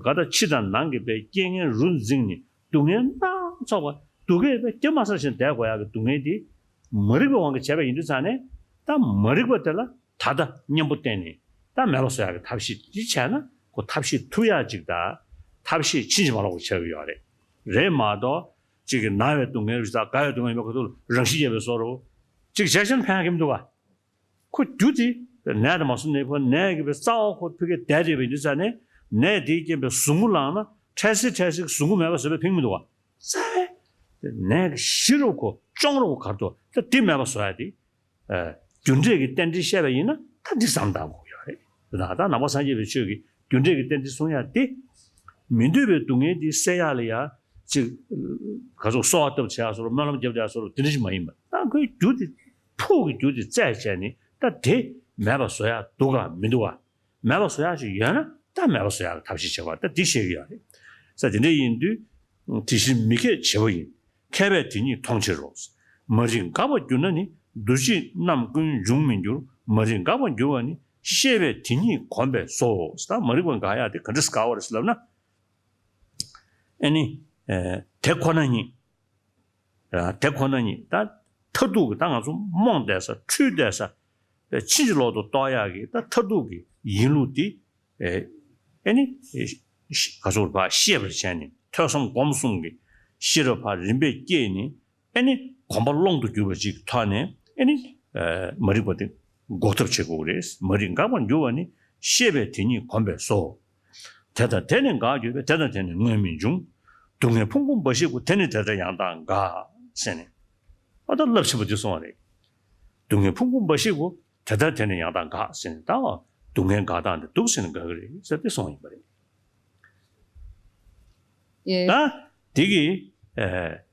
ག་ད་ཕྱི་དང་ནང་གི་པའི་རྐྱེན་ངན་རུ་འཛིངས་ནས་སྡུག་བསྔལ་སྣ་ཚོགས་པ་སྡུག་གས་པའི་སྐྱེ་མ་ས་ཞིག་བསྡད་དགོས་ཡག་གི་སྡུག་བསྔལ་དེ་མ་རིག་པའི་དབང་གིས་བྱས་པ་ཡིན་དུས་ཙང་ནས། ད་མ་རིག་པ་དེ་ལ་ད་ལྟ་གཉེན་པོ་བསྟེན་ནས་ད་མེད་པ་བཟོ་ཡག་གི་ཐབས་ཤེས་ཅིག་བྱས་ན། ཁོ་ཐབས་ཤེས་ཐུབ་ཡག་ཅིག་དང་། ཐབས་ཤེས་ཕྱིན་ཅི་མ་ལོག་པ་ཆགས་ཀྱི་ཡོད་རེད། རེད་མ་གཏོགས་གཅིག་གི་ན་བའི་སྡུག་བསྔལ་རེད་ད། རྒ་བའི་སྡུག་བསྔལ་མེད་ཁོ་ཐུག་རང་ཤི་རྒྱས་པའི་བཟོ་འདྲ་ཅིག་བྱས་ཤིང་ཕན་གྱི་མི་འདུག་ག་ཁོ་རྒྱུ་དེ་ནད་དང་མ་སོང་ནས་ཁོ་ནད་ཀྱི་པའི་རྩ་བ་ཁོ་ཕ་གིར་བསྡད་བསྡད་པ་ཡིན་དུས་ཙང་ནས། ནད་དེས་རྐྱེན་པས་ཟུག་རྔུ་ལངས་ན་འཕྲལ་སེལ་འཕྲལ་སེལ་གྱི་ཟུག་རྔུ་མེད་པ་བཟོས་པས་ཕན་གྱི་མི་འདུག་ག་རྩ་བའི་ནད་ཀྱི་གཞི་རུ་ཁོ་གཅོང་རུ་ཁོ་ག་རེ་འདུག་ད་དེ་མེད་པ་བཟོ་ཡག་དེ། ཨ། རྒྱུ་འབྲས་ཀྱི་རྟེན་འབྲེལ་བཤད་པ་ཡིན་ན་ད་འདི་བསམ་བཏང་དགོས་ཡོད་རེད། ད་ད་ནང་པ་སངས་རྒྱས་པའི་ཆོས་ཀྱི་རྒྱུ་འབྲས་ཀྱི་རྟེན་འབྲེལ་གསུང་ཡག་དེ། མི་འདོད་པའི་སྡུག་བསྔལ་འདི་སེལ་ཡག་ལ་ཡ། ཅིག་ག་ཚོད་གསོལ་བ་བཏབ་བྱེད་ཡག་བཟོ་འདྲ། སྨོན་ལམ་རྒྱབ་བྱེད་ཡག་བཟོ་འདྲ་དེ་འདྲ་ཞིག་མ་ཡིན་པ། ད་ཁོའི་རྒྱུ་དེ་ཕུགས་ཀྱི་རྒྱུ་དེ་རྩད་བཅད་ནས། ད་དེ་མེད་པ་བཟོ་ཡག་འདུག་ག་མི་འདུག་ག་མེད་པ་བཟོ་ཡག་ཞིག་ཡོད་ན་ད་མེད་པ་བཟོ་ཡག་གི་ཐབས་ཤེས་བྱེད་པ་ད་འདི་བཤད་ཀྱི་ཡོད་རེད། ས་དེ་འདྲ་ཡིན་དུས། དེ་བཞིན་མི་མཁས་བྱེད་པོ་ཡིན། མཁས་པས་དེ་ཉིད་མཐོང་ཕྱིར་རོ། མ་རིག་འགག་པར་གྱུར་ན་ནི། འདུ་བྱེད་རྣམས་ཀུན་འབྱུང་མི་འགྱུར། མ་རིག་འགག་པར་འགྱུར་བ་ནི། ཤེས་པས་དེ་ཉིད་གོམས་པས་སོ། ད་མ་རིག་པ་འགག་ཡག་དེ་ག་འདྲས་འགག་པ་རེད་ཟེར་ལབ་ན། ཨེ་ནི། ཨེ། དེ་ཁོ་ན་ཉིད། ཨ། དེ་ཁོ་ན་ཉིད་ད་མཐར་ཐུག་གི་ད་ང་ཚོ་རྨོངས་བསྡད་ས། འཁྲུལ་བསྡད་ས། ཕྱིན་ཅི་ལོག་ཏུ་རྟོགས་ཡག་གི་ད་མཐར་ཐུག་གི་ཡིན་ལུགས་དེ། ཨེ། ཨེ་ནི། ཨེ། ག་ཚོད་ཕར་ཤེས་པར་བྱས་ནས། ཐོས་བསམ་སྒོམ་གསུམ་གྱི་ཤེས་རབ་ཕར་རིམ་པས་བསྐྱེད་ནས། ཨེ་ནི། གོམས་པ་ཀློང་དུ་གྱུར་པ་ཅིག་ཐོག་ནས། ཨེ་ནི། ཨེ། མ་རིག་པ་དེ་འགོག་ཐབས་བྱེད་དགོས་རེད། མ་རིག་འགག་པར་འགྱུར་བ་ནི། ཤེས་པས་དེ་ཉིད་གོམས་པས་སོ། དེ་དང་དེ་ནི་འགག་གྱུར་པས། དེ་དང་དེ་ནི་སྔོན་མི་འབྱུང་། སྡུག་བསྔལ་ཕུང་པོ་འབའ་ཞིག་གོ། དེ་ནི་དེ་ལྟར་ཡང་དག་འགག་ཟེར་ནས། ཨ། ད་རླབས་ཆེན་པོ་འདི་གསུངས་པ་རེད། སྡུག་བསྔལ་ཕུང་པོ་འབའ་ཞིག་གོ། དེ་ལྟར་དེ་ནི་ཡང་དག་འགག་ཟེར་ནས། ད་སྡུག་བསྔལ་འགག་སྟངས་དེ་འདུག་ཟེར་ནས་འགག་གི་རེད་ཟེར་ཏེ་གསུངས་ཡིན་པ་རེད། ཨེ། ད་དེ་གི། ཨེ།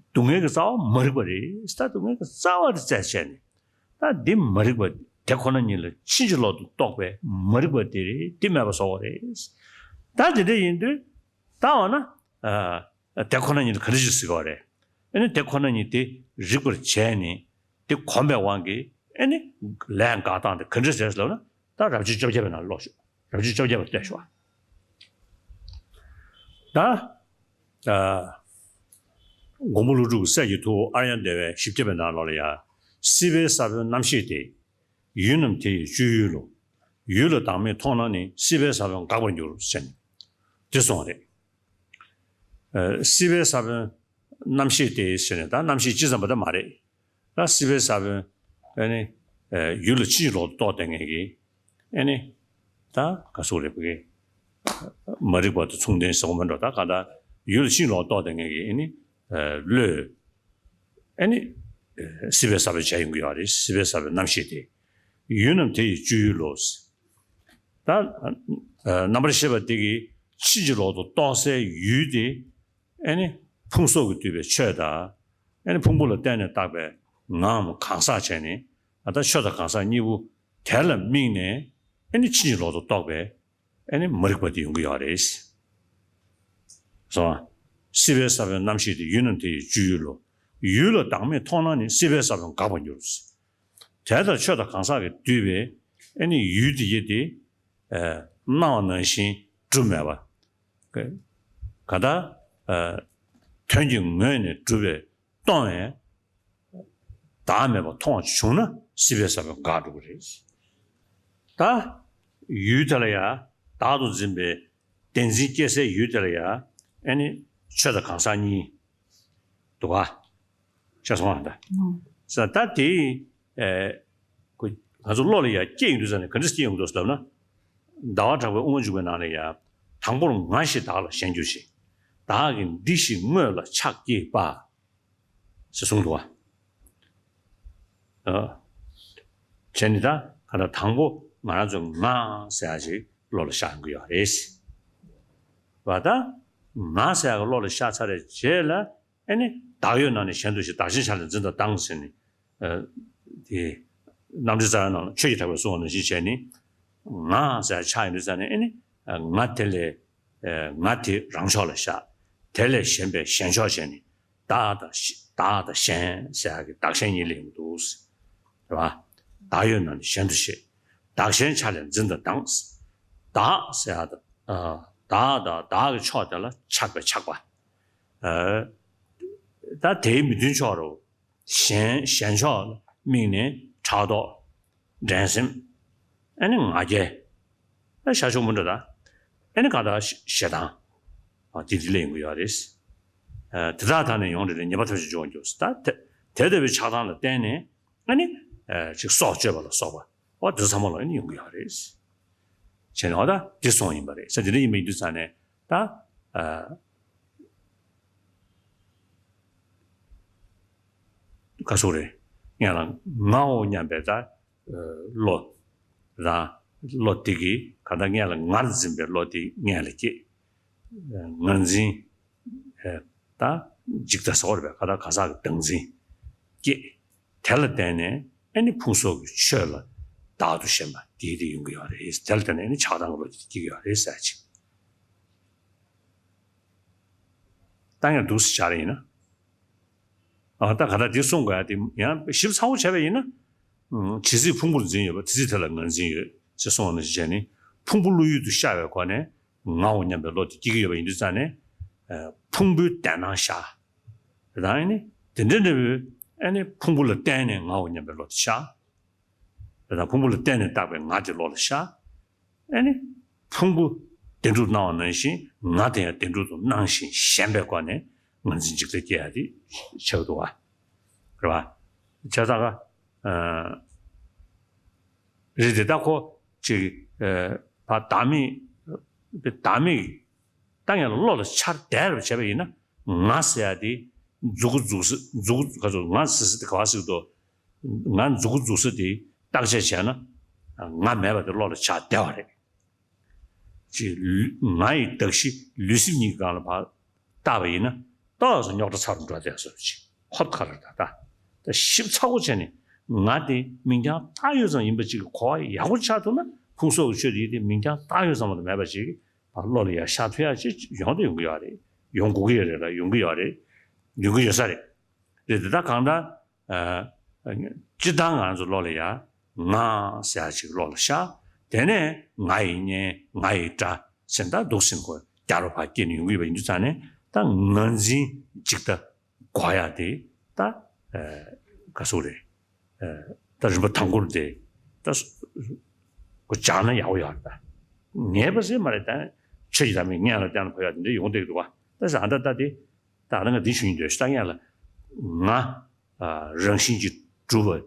སྡུག་བསྔལ་གྱི་རྩ་བ་མ་རིག་པ་རེད། ད་སྡུག་བསྔལ་གྱི་རྩ་བ་དེ་རྩད་བཅད་ནས། ད་འདི་མ་རིག་པ་དེ་ཁོ་ན་ཉིད་ལ་ཕྱིན་ཅི་ལོག་ཏུ་རྟོགས་པའི་མ་རིག་པ་དེ་རེད། དེ་མེད་པ་བཟོ་བ་རེད། ད་དེ་འདྲ་ཡིན་དུས་ད་འོ་ན། ཨ། དེ་ཁོ་ན་ཉིད་ལ་ག་འདྲ་ཞིག་ཟེར་བ་རེད། ཨ་ནི་དེ་ཁོ་ན་ཉིད་དེ་རིག་པར་བྱས་ནས་དེ་གོམས་པའི་དབང་གིས། ཨ་ནི་ལས་འགག་སྟངས་དེ་ག་འདྲ་ཟེར་ལབ་ན། ད་རབ་བྱེད་བཅོ་བརྒྱད་པའི་ནང་ཀློག་ཤོག་རབ་བྱེད་བཅོ་བརྒྱད་པ་བལྟས་ཤོག་ད། ཨ། མགོན་པོ་ཀླུ་སྒྲུབ་ཀྱི་སྲས་ཀྱི་ཐུ་བོ་ཨཱརྱ་དེ་བའི་བཞི་བརྒྱ་པའི་ནང་ལོགས་ལ་ཡ། སྲིད་པའི་ས་བོན་རྣམ་ཤེས་ཏེ། ཡུལ་རྣམས་དེ་ཡི་སྤྱོད་ཡུལ་ལོ། ཡུལ་ལ་བདག་མེད་མཐོང་ན་ནི། སྲིད་པའི་ས་བོན་འགག་པར་འགྱུར་ཟེར་ནས་དེ་གསུངས་པ་རེད། ཨ། སྲིད་པའི་ས་བོན་རྣམ་ཤེས་ཏེ་ཟེར་ནས། ད་རྣམ་ཤེས་ཅི་ཙམ་པ་ད་མ་རེད། ད་སྲིད་པའི་ས་བོན། ཨ་ནི། ཨ། ཡུལ་ལ་ཕྱིན་ཅི་ལོག་ཏུ་རྟོགས་བསྡད་མཁན་གྱི། ཨ་ནི། ད་ག་སོགས་རེད་པ་གི། མ་རིག་པ་དང་མཚུངས་ལྡན་ཟེར་དགོས་མིན་འགྲོ། ད་གང་ལྟར་ཡུལ་ལ་ཕྱིན་ཅི་ལོག་ཏུ་རྟོགས་བསྡད་མཁན་གྱི། ཨ་ནི། ཨ། བློས། ཨ་ནི། སྲིད་པའི་ས་བོན་བྱས་ཡོང་གི་ཡོད་རེད། སྲིད་པའི་ས་བོན་རྣམ་ཤེས་ཏེ། ཡུལ་རྣམས་དེ་ཡི་སྤྱོད་ཡུལ་ལོ། ད། ཨ། རྣམ་པར་ཤེས་པ་དེ་གིས་ཕྱིན་ཅི་ལོག་ཏུ་རྟོགས་སའི་ཡུལ་དེ། ཨ་ནི་ཕུང་སོགས་ཀྱིས་བསྡུས་པའི་ཆོས་དང་། ཨ་ནི་ཕུང་པོ་ལ་བརྟེན་ནས་བཏགས་པའི་ངའམ་གང་ཟག་བྱས་ནས། ཨ། ད་ཆོས་དང་གང་ཟག་གཉིས་པོ་དེ་ལ་དམིགས་ནས། ཨ་ནི་ཕྱིན་ཅི་ལོག་ཏུ་རྟོགས་པའི། ཨ་ནི་མ་རིག་པ་དེ་ཡོང་གི་ཡོད་རེད། སོང་ང་། སྲིད་པའི་ས་བོན་རྣམ་ཤེས་ཏེ། ཡུལ་རྣམས་དེ་ཡི་སྤྱོད་ཡུལ་ལོ། ཡུལ་ལ་བདག་མེད་མཐོང་ན་ནི། སྲིད་པའི་ས་བོན་འགག་པར་འགྱུར། དེ་ལྟར་ཆོས་དང་གང་ཟག་གིས་བསྡུས་པའི། ཨ་ནི་ཡུལ་དེ་ཡི་དེ། ཨ། སྣང་བ་ནང་བཞིན་གྲུབ་མེད་པ། ག་ད། ཨ། དོན་གྱི་ངོས་ནས་གྲུབ་པའི་སྟོང་བའི་བདག་མེད་པ་མཐོང་བ་བྱུང་ན། སྲིད་པའི་ས་བོན་འགག་འགྲོ་གི་རེད། ད་ཡུལ་དེ་ལ་ཡ་བདག་ཏུ་འཛིན་པའི་བདེན་འཛིན་སྐྱེ་སའི་ཡུལ་དེ་ལ་ཡ། ཨ་ནི་ཆོས་དང་གང་ཟག་གཉིས་འདུག་ག་ཤེས་སོང་ང་། ད། ཨང་། ས་ད་དེ། ཨེ། ཁོ། ང་ཚོ་བློ་ལ་ཡ་སྐྱེས་ཡོང་དུས་ཙ་ནས་ག་འདྲ་སྐྱེས་ཡོང་འདུག་ཟེར་ལབ་ན། ཟླ་བ་གྲགས་པའི་དབུ་མ་འཇུག་པའི་ནང་ལ་ཡ། དང་པོར་ང་ཞེས་བདག་ལ་ཞེན་གྱུར་ཅིང་། བདག་གིས་འདི་ཞེས་དངོས་ལ་ཕྱག་བགྱིས་པ། ཞེས་གསུངས་འདུག་བ། ཨ། བྱས་ནས་ད་ག་ད་དང་པོ་ང་རང་ཚོ་ང་ཟེར་ཡ་ཅིག་བློ་ལ་ཤར་ཡོང་གི་ཡོད་རེད། བ་ད་ང་ཟེར་ཡ་གི་བློ་ལ་ཤར་ཚར་བའི་རྗེས་ལ། ཨེ་ནི། བདག་ཡོད་ན་ནི་གཞན་དུ་ཞེན། བདག་གཞན་ཆ་ལས་འཛིན་དང་སྡང་ཟེར་ནས། ཨ། དེ། རྣམ་འགྲེལ་རྩ་བའི་ནང་ལ་ཆོས་ཀྱི་གྲགས་པས་གསུངས་པ་ནང་བཞིན་བྱས་ནས། ང་ཟེར་ཡ་ཆགས་ཡོང་དུས་ཙ་ནས་ཨེ་ནི། ང་དེ་ལས། ང་དེ་རང་ཕྱོགས་ལ་བཞག་དེ་ལས་གཞན་པའི་གཞན་ཕྱོགས་བྱས་ནས། བདག་དང་། བདག་དང་གཞན་ཟེར་ཡ་གི་བདག་གཞན་གཉིས་སླེབས་ཡོང་གི་འདུག། རེད་བ། བདག་ཡོད་ན་ནི་གཞན་དུ་ཞེན། བདག་གཞན་ཆ་ལས་འཛིན་དང་སྡང་། བདག་ཟེར་ཡ་དང་། ཨ། བདག་དང་བདག་གི་ཕྱོགས་དེ་ལ་ཆགས་པའི་ཆགས་པ། ཨ། ད་དེའི་མི་མཐུན་ཕྱོགས་རུ། གཞན། གཞན་ཕྱོགས་དམིགས་ནས་ཕྲག་དོག་འགྲན་སེམས། ཨ་ནི་ང་རྒྱལ། ཨ། ཤར་ཕྱོགས་མུ་འདྲ་དང་། ཨ་ནི་གང་ལྟར་ཞེ་སྡང་། ཨ། དེ་དེ་ལས་ཡོང་གི་ཡོད་རེད། ཨ། དེ་དག་ཐ་ནས་ཡོངས་འདྲེན་ལས་ཉེས་པ་ཐམས་ཅད་སྦྱོང་རྒྱུ། ད་དེ་དེ་ལྟ་བུའི་ཆགས་སྡང་ལ་བརྟེན་ནས། ཨ་ནི། ཨ། ཅིག་སྲོག་གཅོད་པ་ལ་སོགས་པ། འོ་དེ་ཚང་མ་ལ་ཨ་ནི་ཡོང་གི་ཡོད་རེད། བྱས་ནས་འོ་ད་དེ་སོང་ཡིན་པ་རེད། ས་དེ་འདྲ་ཡིན་པ་ཡིན་དུས་ཙང་ནས་ད། ཨ། ག་སོགས་རེད། ངས་ལ་ངའོ་སྙམ་པའི་ད། ཨ། བློ། རང་བློ་དེ་གིས་གང་ལྟར་ངས་ལ་ངར་འཛིན་པའི་བློ་དེ་ངས་ལ་སྐྱེས། ཨ། ངར་འཛིན། ཨ། ད་འཇིག་ལྟ་ཟེར་བ་རེད་པས། གང་ལྟར་གི་བདག་འཛིན་སྐྱེས། དེ་ལ་བརྟེན་ནས་ཨ་ནི་ཕུང་སོགས་ཀྱི་ཆོས་ལ་བདག་ཏུ་ཞེན་པ་དེ་དེ་ཡོང་གི་ཡོད་རེད། དེ་ལ་བརྟེན་ནས་ཨ་ནི་ཆགས་སྡང་གི་བློ་དེ་སྐྱེ་གི་ཡོད་རེད་ཟེར་ཅིག། ད་ཡང་འདུག་སེ་བྱ་རེད་ཡིན་ན། ཨ། ད་ག་ད་འདི་གསུང་དགོས་ཡ་དེ་ཡང་ཞིབ་ཚགས་པོ་བྱས་པ་ཡིན་ན། ཨ། ཇི་སྲིད་ཕུང་པོར་འཛིན་ཡོད་པ། དེ་སྲིད་དེ་ལ་ངར་འཛིན་ཡོད་ཅེས་གསུངས་པ་ནང་བཞིན་བྱས་ནས། ཕུང་པོ་བློ་ཡུལ་དུ་ཤར་བའི་སྒོ་ནས་ངའོ་སྙམ་པའི་བློ་དེ་སྐྱེ་གི་ཡོད་པ་ཡིན་དུས་ཙང་ནས། ཨ། ཕུང་པོའི་བདེན་སྣང་ཤར། དེ་དང་ཨ་ནི་དེ་འདྲ་འདྲ་བོའི་ཨ་ནི་ཕུང་པོ་ལ་བརྟེན་ནས་ངའོ་སྙམ་པའི་བློ་དེ་ཤར། དེ་དང་ཕུང་པོ་ལ་བརྟེན་ནས་བཏགས་པའི་ང་དེ་བློ་ལ་ཤར། ཨ་ནི་ཕུང་པོ་བདེན་གྲུབ་སྣང་བ་ནང་བཞིན་ང་དེ་ཡང་བདེན་གྲུབ་ཏུ་སྣང་ཞིང་ཞེན་པའི་སྒོ་ནས་ངར་འཛིན་འཇིག་ལྟར་སྐྱེ་ཡ་དེ་ཆགས་འདུག་བ། རེད་བ། བྱས་ཙང་ཀ། ཨ། རེད་དེ་ད་ཁོ་ཅིག། ཨ། ཕ་བདག་མེད། བདག་མེད། ད་ཡང་བློ་ལ་འཆར་བདེ་རུ་བྱས་པ་ཡིན་ན། ང་ཟེར་ཡ་དེ་མཛུ་གུ་འཛུགས་ས། མཛུ་གུ་ག་ཚོད་ང་ཟེར་ས་དེ་ག་བ་ཟེར་དོ། ང་མཛུ་གུ་འཛུགས་ས་དེ་བརྟག་དཔྱད་བྱས་ན། ང་མེད་པ་དེ་བློ་ལ་འཆར་བདེ་བ་རེད། ཅིག། ལུས། ང་ཡི་གདགས་གཞི་ལུས་སེམས་གཉིས་ཀྱི་སྒང་ལ་ཕར་བལྟས་པ་ཡིན་ན། ཏོག་ཙམ་རྙོག་དྲ་ཚ་རུ་འགྲོ་བསྡད་བཟོ་ཅིག། ཁོ་ཁ་ར་ད་ད། ད་ཞིབ་ཚགས་པོ་བྱས་ནས་ང་དེ་མིང་རྐྱང་བཏགས་ཡོད་ཙམ་ཡིན་པ་ཅིག་གི་གོ་བ་ཡག་པོ་ཆགས་ཐུབ་ན། ཕུང་སོགས་ཀྱི་ཆོས་དེ་དེ་མིང་རྐྱང་བཏགས་ཡོད་ཙམ་ལ་མེད་པ་ཅིག་ཕར་བློ་ལ་ཡར་ཤར་ཐུབ་ཡག་ཅིག་ཡོང་དུ་ཡོང་གི་ཡོད་རེད། ཡོང་དགོས་ཀྱི་ཡོད་རེད་ལ། ཡོང་གི་ཡོད་རེད། ཡོང་གི་ཡོད་ས་རེད། རེད་དེ། ད་གང་ལྟར། ཨ། སྤྱིར་བཏང་ང་ཚོ་བློ་ལ་ཡ་ང་ཟེར་ཡ་ཅིག་བློ་ལ་ཤར། དེ་ནས་ང་ཡི་གཉེན། ང་ཡི་དགྲ་ཟེར་ད་འདུག་སེ་ཁོ་རྒྱ་རུ་ཕར་སྐྱེས་ནས་ཡོང་གི་ཡོད་པ་ཡིན་དུས་ཙང་ནས། ད་ངར་འཛིན་འཇིག་ལྟ་འགོག་ཡ་དེ་ད། ཨ། ག་ཟེར་རེད། ཨ། ད་རིམ་པ་དང་པོར་དེ་ད་ཁོ་སྦྱངས་ན་ཡག་པོ་ཡོད་རེད། ད་ངེས་པ་ཟེར་མ་རེད། ད་ཆོས་ཀྱི་བདག་མེད་གཉེན་ལ་བརྟེན་ནས་འཕོ་ཡ་དེ་འདྲ་ཡོང་བསྡད་ཀྱི་འདུག་བ། ད་ཟེར་ཨ། ད་ད་དེ། ད་ང་འདི་ཞུ་སྙིང་འདོད། ད་ངས་ལ་ང་། ཨ། རང་བཞིན་གྱིས་གྲུབ་པ་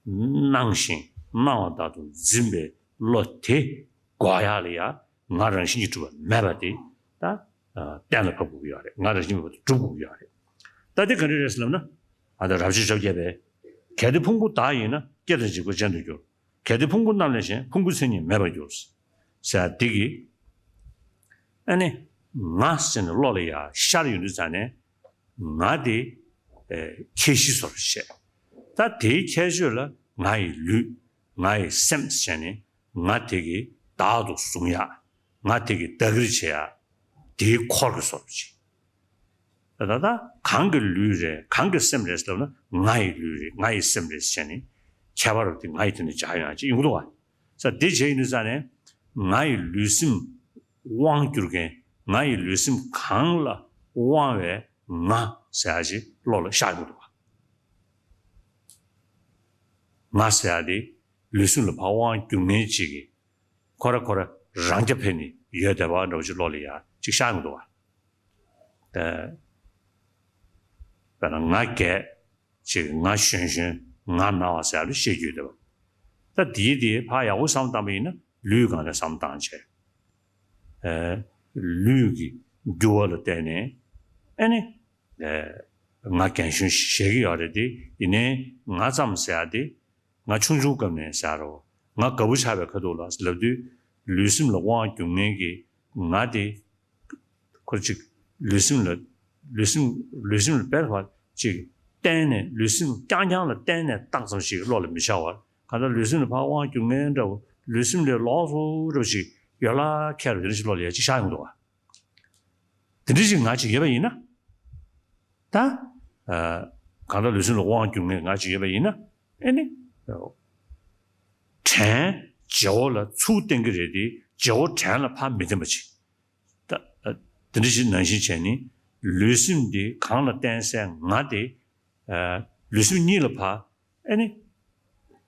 སྣང་ཞིང་སྣང་བ་ལྟར་དུ་འཛིན་པའི་བློ་དེ་འགོག་ཡག་ལ་ཡ། ང་རང་བཞིན་གྱིས་གྲུབ་པ་མེད་པ་དེ་ད། ཨ། གཏན་ལ་ཕབ་དགོས་ཀྱི་ཡོད་རེད། ང་རང་བཞིན་མེད་པ་དེ་སྒྲུབ་དགོས་ཀྱི་ཡོད་རེད། ད་དེ་ག་འདྲ་རེད་ཟེར་ལབ་ན། ཨ། ད་རབ་བྱེད་བཅོ་བརྒྱད་པའི། གལ་ཏེ་ཕུང་པོ་བདག་ཡིན་ན། སྐྱེ་དང་འཇིག་པ་ཅན་དུ་འགྱུར། གལ་ཏེ་ཕུང་པོ་རྣམས་ལས་གཞན། ཕུང་པོའི་མཚན་ཉིད་མེད་པར་འགྱུར། ཟེར་འདི་གི། ཨ་ནི། ང་ཟེར་ནས་བློ་ལ་ཡ་ཤར་ཡོང་དུས་ཙང་ནས། ང་དེ། ཨེ། ཁྱད་གཞི་བཟོ་འདྲ་བྱས། ད་དེའི་ཁྱད་ཆོས་ལ་ང་ཡི་ལུས། ང་ཡི་སེམས་ཟེར་ནས། ང་དེ་གི་བདག་ཏུ་བཟུང་ཡག། ང་དེ་གི་བདག་གིར་བྱེད་ཡག། དེའི་འཁོར་གྱི་བཟོ་འདྲ་བྱས། ད་ད་ད་གང་གི་ལུས་རེད། གང་གི་སེམས་རེད་ཟེར་ལབ་ན། ང་ཡི་ལུས་རེད། ང་ཡི་སེམས་རེད་ཟེར་ནས། ཁྱད་པར་དེ་ང་ཡི་དེ་ནས་འཇགས་ཡོང་ཡག་ཅིག་ཡོང་གི་འདུག་བ། ས་དེ་བྱས་ཡིན་དུས་ཙང་ནས། ང་ཡི་ལུས་སེམས་དབང་བསྒྱུར་མཁན། ང་ཡི་ལུས་སེམས་གང་ལ་དབང་བའི་ང་ཟེར་ཡག་ཅིག་བློ་ལ་ཤར་ཡོང་གི་འདུག་བ། ང་ཟེར་ཡག་དེ་ལུས་སེམས་ལ་ཕར་དབང་བསྒྱུར་མཁན་ཅིག་གིས། ཁོ་ར་ཁོ་ར་རང་རྐྱ་འཕེར་ནས་ཡོད་བསྡད་པ་འདྲ་བོ་ཅིག་བློ་ལ་ཡ་ཅིག་ཤར་ཡོང་གི་འདུག་བ། ཨ། དཔེར་ན་ང་རྒས་ཅིག། ང་གཞོན་གཞོན། ང་ན་བ་ཟེར་ཡག་བློ་ཤར་གྱི་ཡོད་བསྡད་པ། ད་དེའི་དེ་ཕར་ཡག་པོ་བསམ་བཏང་པ་ཡིན་ན་ལུས་གང་ལ་བསམ་བཏང་བྱས། ཨ་ལུས་ཀྱི་འགྱུར་བ་ལ་བརྟེན་ནས་ཨ་ནི་ཨ་ང་རྒན་གཞོན་བཤད་ཀྱི་ཡོད་རེད་དེ། ཡིན་ནའི་ང་ཙམ་ཟེར་ཡ་དེ། ང་ཆུང་ཆུང་སྐབས་ནས་ཟེར་རོ། ང་དགའ་པོ་ཆགས་པའི་ཁ་ཐུག་ལ་ལབ་དུས། ལུས་སེམས་ལ་དབང་སྒྱུར་མཁན་གྱི་ང་དེ། ཁོ་ཅིག་ལུས་སེམས་ལ། ལུས་སེམས། ལུས་སེམས་ལ་དཔེ་བར་ཅིག་བརྟེན་ནས། ལུས་སེམས་རྐྱང་རྐྱང་ལ་བརྟེན་ནས་བཏང་ཙམ་ཞིག་བློ་ལ་མི་འཆར་བར། གང་ལྟར་ལུས་སེམས་ལ་ཕར་དབང་སྒྱུར་མཁན་འདྲ་བོ། ལུས་སེམས་ལས་ལོགས་སུ་འདྲ་བོ་ཞིག་ཡོད་ལ་ཁྱེར་རོ། དེ་འདྲ་ཞིག་བློ་ལ་ཡ་ཅིག་ཤར་ཡོང་འདུག་བ། དེ་འདྲ་ཞིག་ང་ཅིག་ཡོད་པ་ཡིན་ན། ད་ཨ་གང་ལྟར་ལུས་སེམས་ལ་དབང་སྒྱུར་མཁན་ང་ཅིག་ཡོད་པ་ཡིན་ན། ཨེ་ནི། དྲན་བརྗེ་བོ་ལ་ཚུར་བརྟེན་གྱི་རེད་དེ། བརྗེ་བོ་དྲན་ལ་ཕར་མི་བརྟེན་པ་ཅིག་ད་ཨ་དེ་འདྲ་ཞིག་ནང་བཞིན་བྱས་ནས། ལུས་སེམས་དེ་གང་ལ་བརྟེན་སའི་ང་དེ། ཨ་ལུས་སེམས་གཉིས་ལ་ཕར་ཨེ་ནི་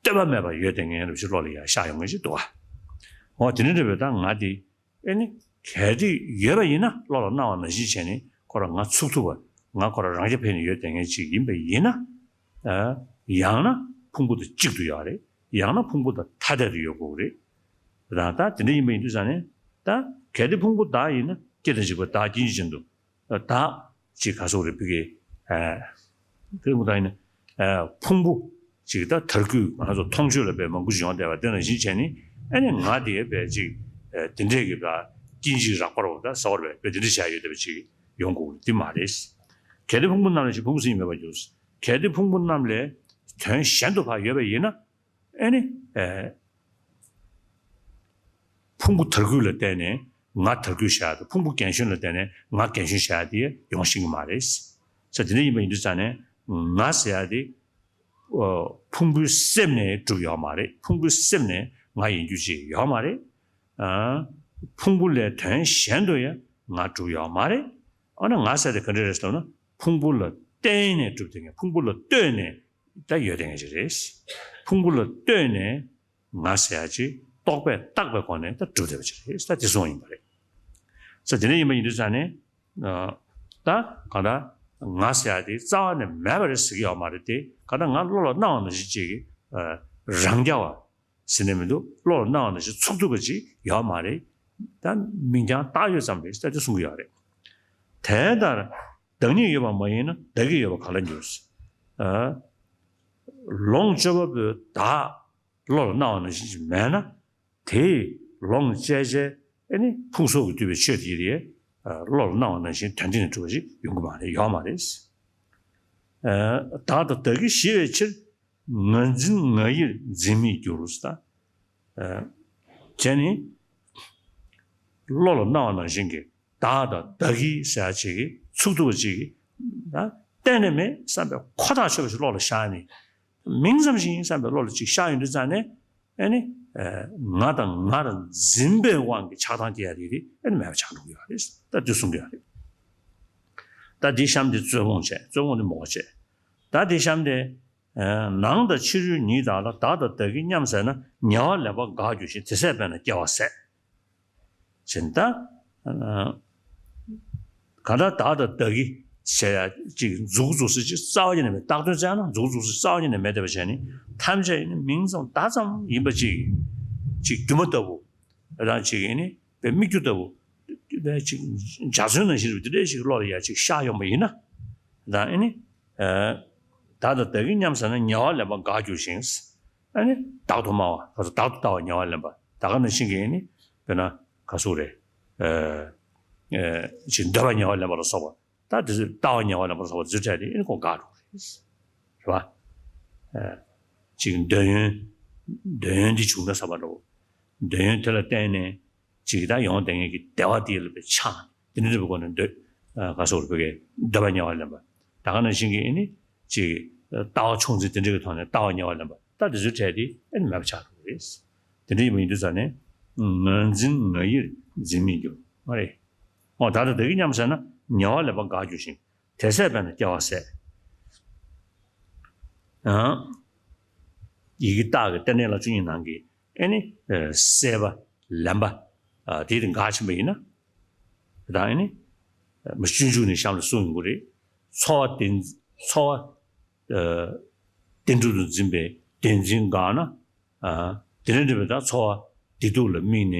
ལྟོས་པ་མེད་པར་ཡོད་བསྡད་མཁན་འདྲ་ཞིག་བློ་ལ་ཡར་ཤར་ཡོང་མཁན་ཞིག་འདུག་བ། འོ་དེ་འདྲ་འདྲ་བའི་ད་ང་དེ་ཨེ་ནི་གལ་ཏེ་ཡོད་པ་ཡིན་ན། བློ་ལ་སྣང་བ་ནང་བཞིན་བྱས་ནས་ཁོ་རང་ང་ཚུགས་ཐུབ་པ། ང་ཁོ་རང་རང་རྐྱ་འཕེར་ནས་ཡོད་བསྡད་མཁན་ཅིག་ཡིན་པ་ཡིན་ན། ཨ་ཡང་ན་ཕུང་པོ་དང་གཅིག་ཏུ་ཡོད་རེད། ཡང་ན་ཕུང་པོ་དང་ཐ་དད་དུ་ཡོད་དགོས་རེད། ད་ད་དེ་འདྲ་ཡིན་པ་ཡིན་དུས་ཙང་ནས། ད་གལ་ཏེ་ཕུང་པོ་བདག་ཡིན་ན། སྐྱེ་དང་འཇིག་པ་བདག་སྐྱེ་མཆེད་ཅན་དུ། བདག་ཅིག་ག་སོགས་རེད་བི་གེ། ཨ་ཕུང་པོ་བདག་ཡིན་ན། ཨ་ཕུང་པོ་ཅིག་ད་དར་རྒུད་ང་ཚོ་མཐོང་ཆོས་ལ་དཔེ་མང་པོ་ཞིག་ཡོང་བསྡད་པ་དེ་ནང་བཞིན་བྱས་ནས། ཨ་ནི་ང་དེ་དཔེ་ཅིག་ཨ་དེ་འདྲས་ཀྱི་ད་སྐྱེ་མཆེད་རགས་པ་རོ། ད་ཟ་བར་བས་དཔེ་དེ་འདྲས་བྱས་ཡོད་བསྡད་པ་ཅིག་ཡོང་དགོས་དེ་མ་རེད། གལ་ཏེ་ཕུང་པོ་རྣམས་ལས་ཕུང་པོ་ཟིན་མེད་པར་འགྱུར། གལ་ཏེ་ཕུང་པོ་རྣམས་ལས་དོན་གཞན་དུ་ཕར་ཡོད་པ་ཡིན་ན། ཨེ་ནི། ཨེ། ཕུང་པོ་དར་རྒུད་ལ་བརྟེན་ནས་ང་དར་རྒུད་བཞག་དང་། ཕུང་པོ་རྒན་གཞོན་ལ་བརྟེན་ནས་ང་རྒན་གཞོན་བཞག་དེ་ཡོང་ཤེས་ཀྱི་མ་རེད། ས་དེ་འདྲ་ཡིན་པ་ཡིན་དུས་ཙང་ནས། ང་ཟེར་ཡ་དེ། ཨོ། ཕུང་པོའི་སེམས་ནས་གྲུབ་ཡོད་མ་རེད། ཕུང་པོའི་སེམས་ནས་ང་ཡིན་རྒྱུ་ཅིག་ཡོད་མ་རེད། ཨ། ཕུང་པོ་ལས་དོན་གཞན་དུ་ཡང་ང་གྲུབ་ཡོད་མ་རེད། ཨ་ན་ང་ཟེར་དེ་ག་འདྲ་རེད་ཟེར་ན། ཕུང་པོ་ལ་བརྟེན་ནས་གྲུབ་དེ་ངས། ཕུང་པོ་ལ་ལྟོས་ནས། ད་ཡོད་བསྡད་མཁན་ཅིག་རེད། ཕུང་པོ་ལ་ལྟོས་ནས་ང་ཟེར་ཡ་ཅིག་རྟོག་པས་བཏགས་པའི་སྒོ་ནས་ད་གྲུབ་བསྡད་པ་ཅིག་རེད། ད་དེ་གསུངས་ཡིན་པ་རེད། ས་དེ་འདྲ་ཡིན་པ་ཡིན་དུས་ཙང་ནས། ཨ། ད་གང་ལྟར་ང་ཟེར་ཡ་དེ་རྩ་བ་ནས་མེད་པ་རེད་ཟེར་གྱི་ཡོད་མ་རེད་དེ། གང་ལྟར་ང་བློ་ལ་སྣང་བ་ནང་བཞིན་ཅིག་གི་ཨ་རང་རྐྱ་བ་ཟེར་ནས་མི་འདུག་བློ་ལ་སྣང་བ་ནང་བཞིན་ཚུགས་ཐུབ་པ་ཅིག་ཡོད་མ་རེད། ད་མིང་རྐྱང་བཏགས་ཡོད་ཙམ་རེད། ད་དེ་གསུང་གི་ཡོད་རེད། དེ་ལྟར་བདག་ཉིད་ཡོད་པ་མ་ཡིན་ན། བདག་གིས་ཡོད་པར་ག་ལ་འགྱུར། ཨ། ལོངས་སྤྱོད་པ་པོའི་བདག་བློ་ལ་སྣང་བ་ནང་བཞིན་ཅིག་མེད་ན། དེས་ལོངས་སྤྱད་བྱས་ཨེ་ནི་ཕུང་སོགས་ཀྱིས་བསྡུས་པའི་ཆོས་དེ་རེད། ཨ། བློ་ལ་སྣང་བ་ནང་བཞིན་དོན་སྟེང་ནས་གྲུབ་པ་ཞིག་ཡོང་གི་མ་རེད། ཡོད་མ་རེད། ཨ། བདག་དང་བདག་གིས་ཞི་བའི་ཕྱིར། ང་འཛིན་ང་ཡིར་འཛིན་མི་འགྱུར། ད་ཨ་བྱས་ནས་བློ་ལ་སྣང་བ་ནང་བཞིན་གྱི་བདག་དང་བདག་གི་ཟེར་ཡ་ཅིག་གི་ཚུགས་ཐུབ་པ་ཅིག་གི་ད་གཏན་ནས་མེད་བསམ་པའི་ཁོ་ཐག་ཆོད་པ་ཞིག་བློ་ལ་ཤར་ནས། མིང་ཙམ་ཞིག་ཡིན་བསམ་པའི་བློ་ལ་ཅིག་ཤར་ཡོང་དུས་ཙང་ནས། ཨེ་ནི། ཨ། ང་དང་ང་རང་འཛིན་པའི་དབང་གིས་ཆགས་སྡང་སྐྱེ་ཡ་དེ་རེད། ཨེ་ནི་མེད་པ་ཆགས་འགྲོ་གི་ཡོད་རེད། ད་འདི་གསུང་གི་ཡོད་རེད། ད་འདི་གཤམ་དེ་རྩོད་སྤོང་བྱས། རྩོད་སྤོང་དེ་མོ་བྱས། ད་འདི་གཤམ་དེ། ཨ། ནང་དང་ཕྱི་རོལ་ཉིད་བདག་ལ། བདག་དང་བདག་གིས་མཉམ་བསྲེས་ན། ཉེ་བར་ལེན་པར་དགའ་འགྱུར་ཞིང་། དེ་ཚད་པས་ན་སྐྱེ་བ་ཟད། ཟེར་ད། ཨ། གང་ལྟར་བདག་དང་བདག་གིས་ཟེར་ཡ་ཅིག་མཛུབ་བཙུགས་སུ་ཅིག་རྩ་བ་ཉིད་ནས་མེད། བཏགས་དོན་བཙལ་ན་མཛུབ་བཙུགས་སུ་རྩ་བ་ཉིད་ནས་མེད་བསྡད་པ་བྱས་ནས། ཐམས་ཅད་ནི་མིང་ཙམ་བརྡ་ཙམ་ཡིན་པ་ཅིག་ཅིག་སྒྱུ་མ་ལྟ་བུ། རང་ཅིག་ཡིན་ནི་དཔེ་སྨིག་རྒྱུ་ལྟ་བུ། དཔེ་ཅིག་འཇའ་ཚོན་ནང་བཞིན་རེད། དེ་འདྲ་ཞིག་བློ་ལ་ཡ་ཅིག་ཤར་ཡོང་པ་ཡིན་ན། ད་ཨེ་ནི། ཨ། བདག་དང་བདག་གིས་མཉམ་བསྲེས་ན། ཉེ་བར་ལེན་པར་དགའ་འགྱུར་ཞིང་། ཨེ་ནི་བདག་ཏུ་སྨྲ་བ། བདག་ཏུ་ལྟ་བ་ཉེ་བར་ལེན་པ། ད་ག་ནང་བཞིན་གྱི་ཨེ་ནི། དཔེར་ན་ག་ཟེར་རེད། ཨ། ཨ། ཅིག་འདོད་པ་ཉེ་བར་ལེན་པ་ལ་སོགས་པ། ད་དེ་ཚོ་ལྟ་བ་ཉེ་བར་ལེན་པ་ལ་སོགས་པ་དེ་ཚོའི་གྲས་དེ་ཨེ་ནི་ཁོ་དགའ་འགྲོ་གི་རེད། རེད་པ། ཨ། ཅིག་འདོད་ཡོན། འདོད་ཡོན་འདི་བྱུང་ན་བསམ་པ་འདྲ་བོ། འདོད་ཡོན་དེ་ལ་བརྟེན་ནས་ཅིག་ད་ཡོང་བསྡད་མཁན་གྱི་བདེ་བ་དེ་ལ་དཔེ་ཆགས་ནས། དེ་འདྲ་འདྲ་བའི་སྒོ་ནས་འདོད། ཨ། ག་ཟེར་བ་གི་འདོད་པ་ཉེ་བར་ལེན་པ། ད་ག་ནང་བཞིན་གྱི་ཨེ་ནི་ཅིག་ལྟ་བ་ཆུང་འཛིན་དེ་འདྲ་གི་ཐོག་ནས་ལྟ་བ་ཉེ་བར་ལེན་པ། ད་དེ་ཚོའི་གྲས་དེ་ཨེ་ནི་མེད་པ་ཆགས་འགྲོ་གི་རེད། དེ་འདྲ་ཡིན་པ་ཡིན་དུས་ཙང་ནས། ང་འཛིན་ང་ཡིར་འཛིན་མི་འགྱུར། མ་རེད། འོ་བདག་དང་བདག་གིས་མཉམ་བསྲེས་ན། ཉེ་བར་ལེན་པར་དགའ་འགྱུར་ཞིང་། དེ་ཚད་པས་ན་སྐྱེ་བ་ཟད། ཡང་ཡི་གེ་རྟགས་ཀྱི་རྟེན་འབྲེལ་བཅུ་གཉིས་ནང་གི་ཨེ་ནི། ཨ། བསྲེས་པ་ལེན་པ། ཨ། དེ་དེ་འགག་ཕྱིན་པ་ཡིན་ན། ད་ཨེ་ནི། ཨ། མ་སྤྱོད་འཇུག་ནས་གཤམ་ལ་གསུངས་ཡོང་གི་རེད། ཚོར་བ་བདེན། ཚོར་བ། ཨ། བདེན་གྲུབ་ཏུ་འཛིན་པའི་བདེན་འཛིན་འགག་ན། ཨ། དེ་ནས་འདྲ་བའི་ད་ཚོར་བ་བདེ་སྡུག་ལ་དམིགས་ནས་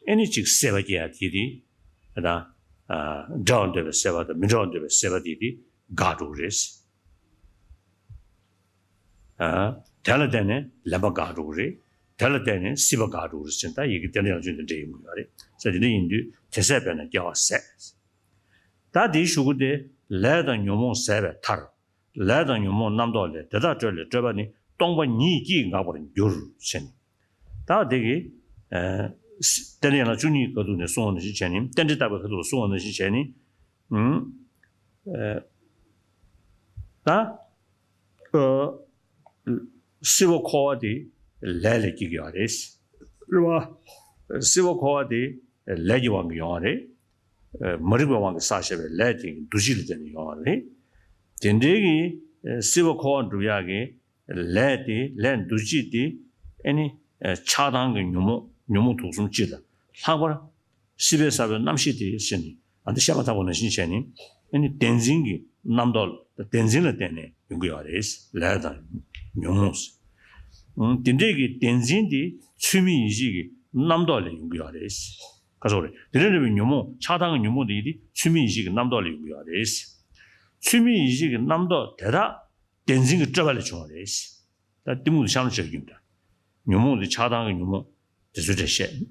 ཨེ་ནི་ཅིག་སྲེད་པ་སྐྱེ་ཡ་དེ་དེ། ད་ཨ་འདྲ་བར་འདོད་པའི་སྲེད་པ་དང་མི་འདྲ་བར་འདོད་པའི་སྲེད་པ་དེ་དེ་འགག་འགྲོ་གི་རེད། ཨ། དེ་ལ་བརྟེན་ནས་ལེན་པ་འགག་འགྲོ་གི་རེད། དེ་ལ་བརྟེན་ནས་སྲིད་པ་འགག་འགྲོ་གི་རེད་ཟེར་ད་ཡི་གེ་དེ་འདྲ་ཡང་ཆོས་འདི་འདྲ་ཡོང་གི་ཡོད་རེད། ས་དེ་འདྲ་ཡིན་དུས་དེ་ཟད་པས་ན་སྐྱེ་བ་ཟད། ད་དེའི་གཞུག་གུ་དེ་ལས་དང་ཉོན་མོངས་ཟད་པའི་མཐར། ལས་དང་ཉོན་མོངས་རྣམ་རྟོག་ལས། དེ་དག་སྤྲོས་ལས་སྤྲོས་པ་ནི། སྟོང་པ་ཉིད་ཀྱིས་འགག་པར་འགྱུར་ཟེར་ནས། ད་དེ་གི་ཨ་རྟེན་འབྲེལ་ཡན་ལག་བཅུ་གཉིས་ཀྱི་ཁ་ཐུག་ནས་གསུངས་པ་ནང་བཞིན་བྱས་ནས། རྟེན་འབྲེལ་བརྟག་པའི་ཁ་ཐུག་ལ་གསུངས་པ་ནང་བཞིན་བྱས་ནས། ཨ། ད་ཨ་སྲིད་པ་འཁོར་བ་དེ་ལས་ལས་སྐྱེ་གི་ཡོད་རེད། རེད་བ། སྲིད་པ་འཁོར་བ་དེ་ལས་ཀྱི་དབང་གིས་ཡོང་བ་རེད། ཨ་མ་རིག་པའི་དབང་གིས་བསགས་བཞག་པའི་ལས་དེ་འདུ་བྱེད་ལ་བརྟེན་ནས་ཡོང་བ་རེད། དེ་འདྲའི་གི་ཨ་སྲིད་པ་འཁོར་བ་འགྲུབ་ཡག་གི་ལས་དེ་ལས་འདུ་བྱེད་དེ་ཨེ་ནི་ཨ་ཆགས་སྡང་གི་ཉོན་མོངས་ཉོན་མོངས་དུག་གསུམ་སྤྱི་དང་ལྷག་པར་སྲིད་པའི་ས་བོན་རྣམ་ཤེས་དེ་ཟེར་ནས། ཨ་འདི་བཤད་མ་ཐག་པ་ནང་བཞིན་བྱས་ནས། ཨེ་ནི་བདེན་འཛིན་གྱི་རྣམ་རྟོག་ལ་བདེན་འཛིན་ལ་བརྟེན་ནས་ཡོང་གི་ཡོད་རེད། ལས་དང་ཉོན་མོངས། ཨང་དེ་འདྲས་ཀྱི་བདེན་འཛིན་དེ་ཚུལ་མིན་ཡིད་བྱེད་ཀྱི་རྣམ་རྟོག་ལས་ཡོང་གི་ཡོད་རེད། ག་སོགས་རེད། དེ་འདྲ་འདྲ་བའི་ཉོན་མོངས་ཆགས་སྡང་གི་ཉོན་མོངས་དེ་ཡིན་ཏེ་ཚུལ་མིན་ཡིད་བྱེད་ཀྱི་རྣམ་རྟོག་ལས་ཡོང་གི་ཡོད་རེད། ཚུལ་མིན་ཡིད་བྱེད་ཀྱི་རྣམ་རྟོག་དེ་དག་བདེན་འཛིན་གྱི་སྤྲོས་པ་ལས་བྱུང་བ་རེད། ད་གཏི་མུག་ཏུ་ཤར་ནས་ཆགས་རྒྱུ་འདྲ། ཉོན་མོངས་དེ་ཆགས་སྡང་གི་ཉོན་མོངས་དེ་ཚོའི་གྲས་བཤད།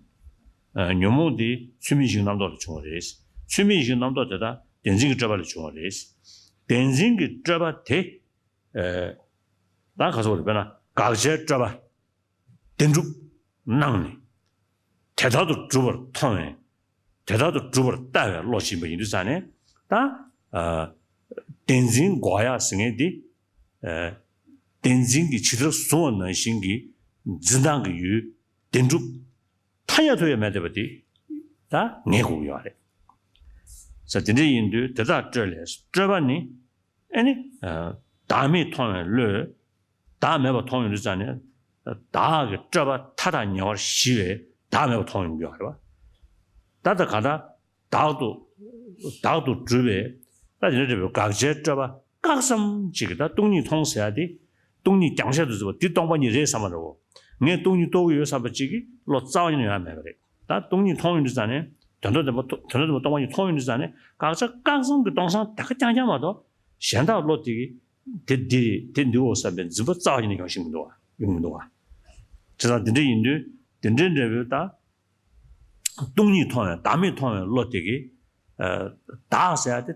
ཨ་ཉོན་མོངས་དེ་ཚུལ་མིན་ཡིད་བྱེད་རྣམ་རྟོག་ལས་བྱུང་བ་རེད། ཚུལ་མིན་ཡིད་བྱེད་རྣམ་རྟོག་དེ་དག་བདེན་འཛིན་གྱི་སྤྲོས་པ་ལས་བྱུང་བ་རེད། བདེན་འཛིན་གྱི་སྤྲོས་པ་དེ། ཨ་ད་ག་སོགས་རེད། དཔེར་ན་དགག་བྱའི་སྤྲོས་པ་བདེན་གྲུབ་སྣང་ནས་དེ་ལྟར་དུ་གྲུབ་པར་མཐོང་བས། དེ་ལྟར་དུ་གྲུབ་པར་ལྟ་བའི་བློ་ཅིག་ཡིན་པ་ཡིན་དུས་ཙང་ནས། ད་ཨ་བདེན་འཛིན་འགོག་ཡག་ཟེར་མཁན་འདི། ཨ་བདེན་འཛིན་གྱི་ཇི་ལྟར་བཟུང་བ་ནང་བཞིན་གྱི་འཛིན་སྟངས་ཀྱི་ཡུལ་བདེན་གྲུབ་ཐ་སྙད་ཐུབ་ཡ་མེད་བསྡད་པ་དེ་ད་ངེས་དགོས་ཀྱི་ཡོད་རེད། ས་དེ་འདྲ་ཡིན་དུས་དེ་དག་སྤྲོས་ལས་སྤྲོས་པ་ནི། ཨེ་ནི། ཨ་བདག་མེད་མཐོང་བའི་བློས། བདག་མེད་པར་མཐོང་ཡོང་དུས་ཙང་ནས། བདག་གི་སྤྲོས་པ་མཐའ་དག་ཉེ་བར་ཞི་བས་བདག་མེད་པར་མཐོང་ཡོང་གི་ཡོད་རེད་བ། ད་ལྟ་གང་ལྟར་བདག་ཏུ་བདག་ཏུ་གྲུབ་པའི། ད་དེ་འདྲ་འདྲ་བའི་དགག་བྱའི་སྤྲོས་པ་བཀག་ཙམ་ཅིག་གིས། ད་སྟོང་ཉིད་མཐོང་ཟེར་ཡ་དེ། སྟོང་ཉིད་རྒྱང་ཤར་དུ་བརྩིས་པ་འདི་སྟོང་པ་ཉིད་རེད་བསམ་པ་འདྲ་བོ། ངས་སྟོང་ཉིད་རྟོགས་ཀྱི་ཡོད་བསམ་པ་ཅིག་གིས་བློ་རྩ་བ་ཉིད་ནས་ཡོང་ཡ་མེད་པ་རེད། ད་སྟོང་ཉིད་མཐོང་ཡོང་དུས་ཙང་ནས། དོན་དམ་བདེན་པ་མཐོ་དོན་དམ་བདེན་པ་སྟོང་པ་ཉིད་མཐོང་ཡོང་དུས་ཙང་ནས། དགག་བྱ་བཀག་ཙམ་གྱི་སྟོང་སང་དེ་ག་རྐྱང་རྐྱང་མ་གཏོགས། གཞན་དག་བློ་དེ་གིས་དེ་འདི་རེད་དེ་འདི་འོ་བསམ་པའི་འཛིན་པ་རྩ་བ་ཉིད་ནས་ཡོང་ཤེས་མི་འདུག་བ། ཡོང་མི་འདུག་བ། བྱས་ཙང་དེ་འདྲ་ཡིན་དུས་དེ་འདྲའི་འབྲས་བུ་ད། སྟོང་ཉིད་མཐོང་བའི་བདག་མེད་མཐོང་བའི་བློ་དེ་གིས། ཨ་བདག་ཟེར་ཡ་དེ་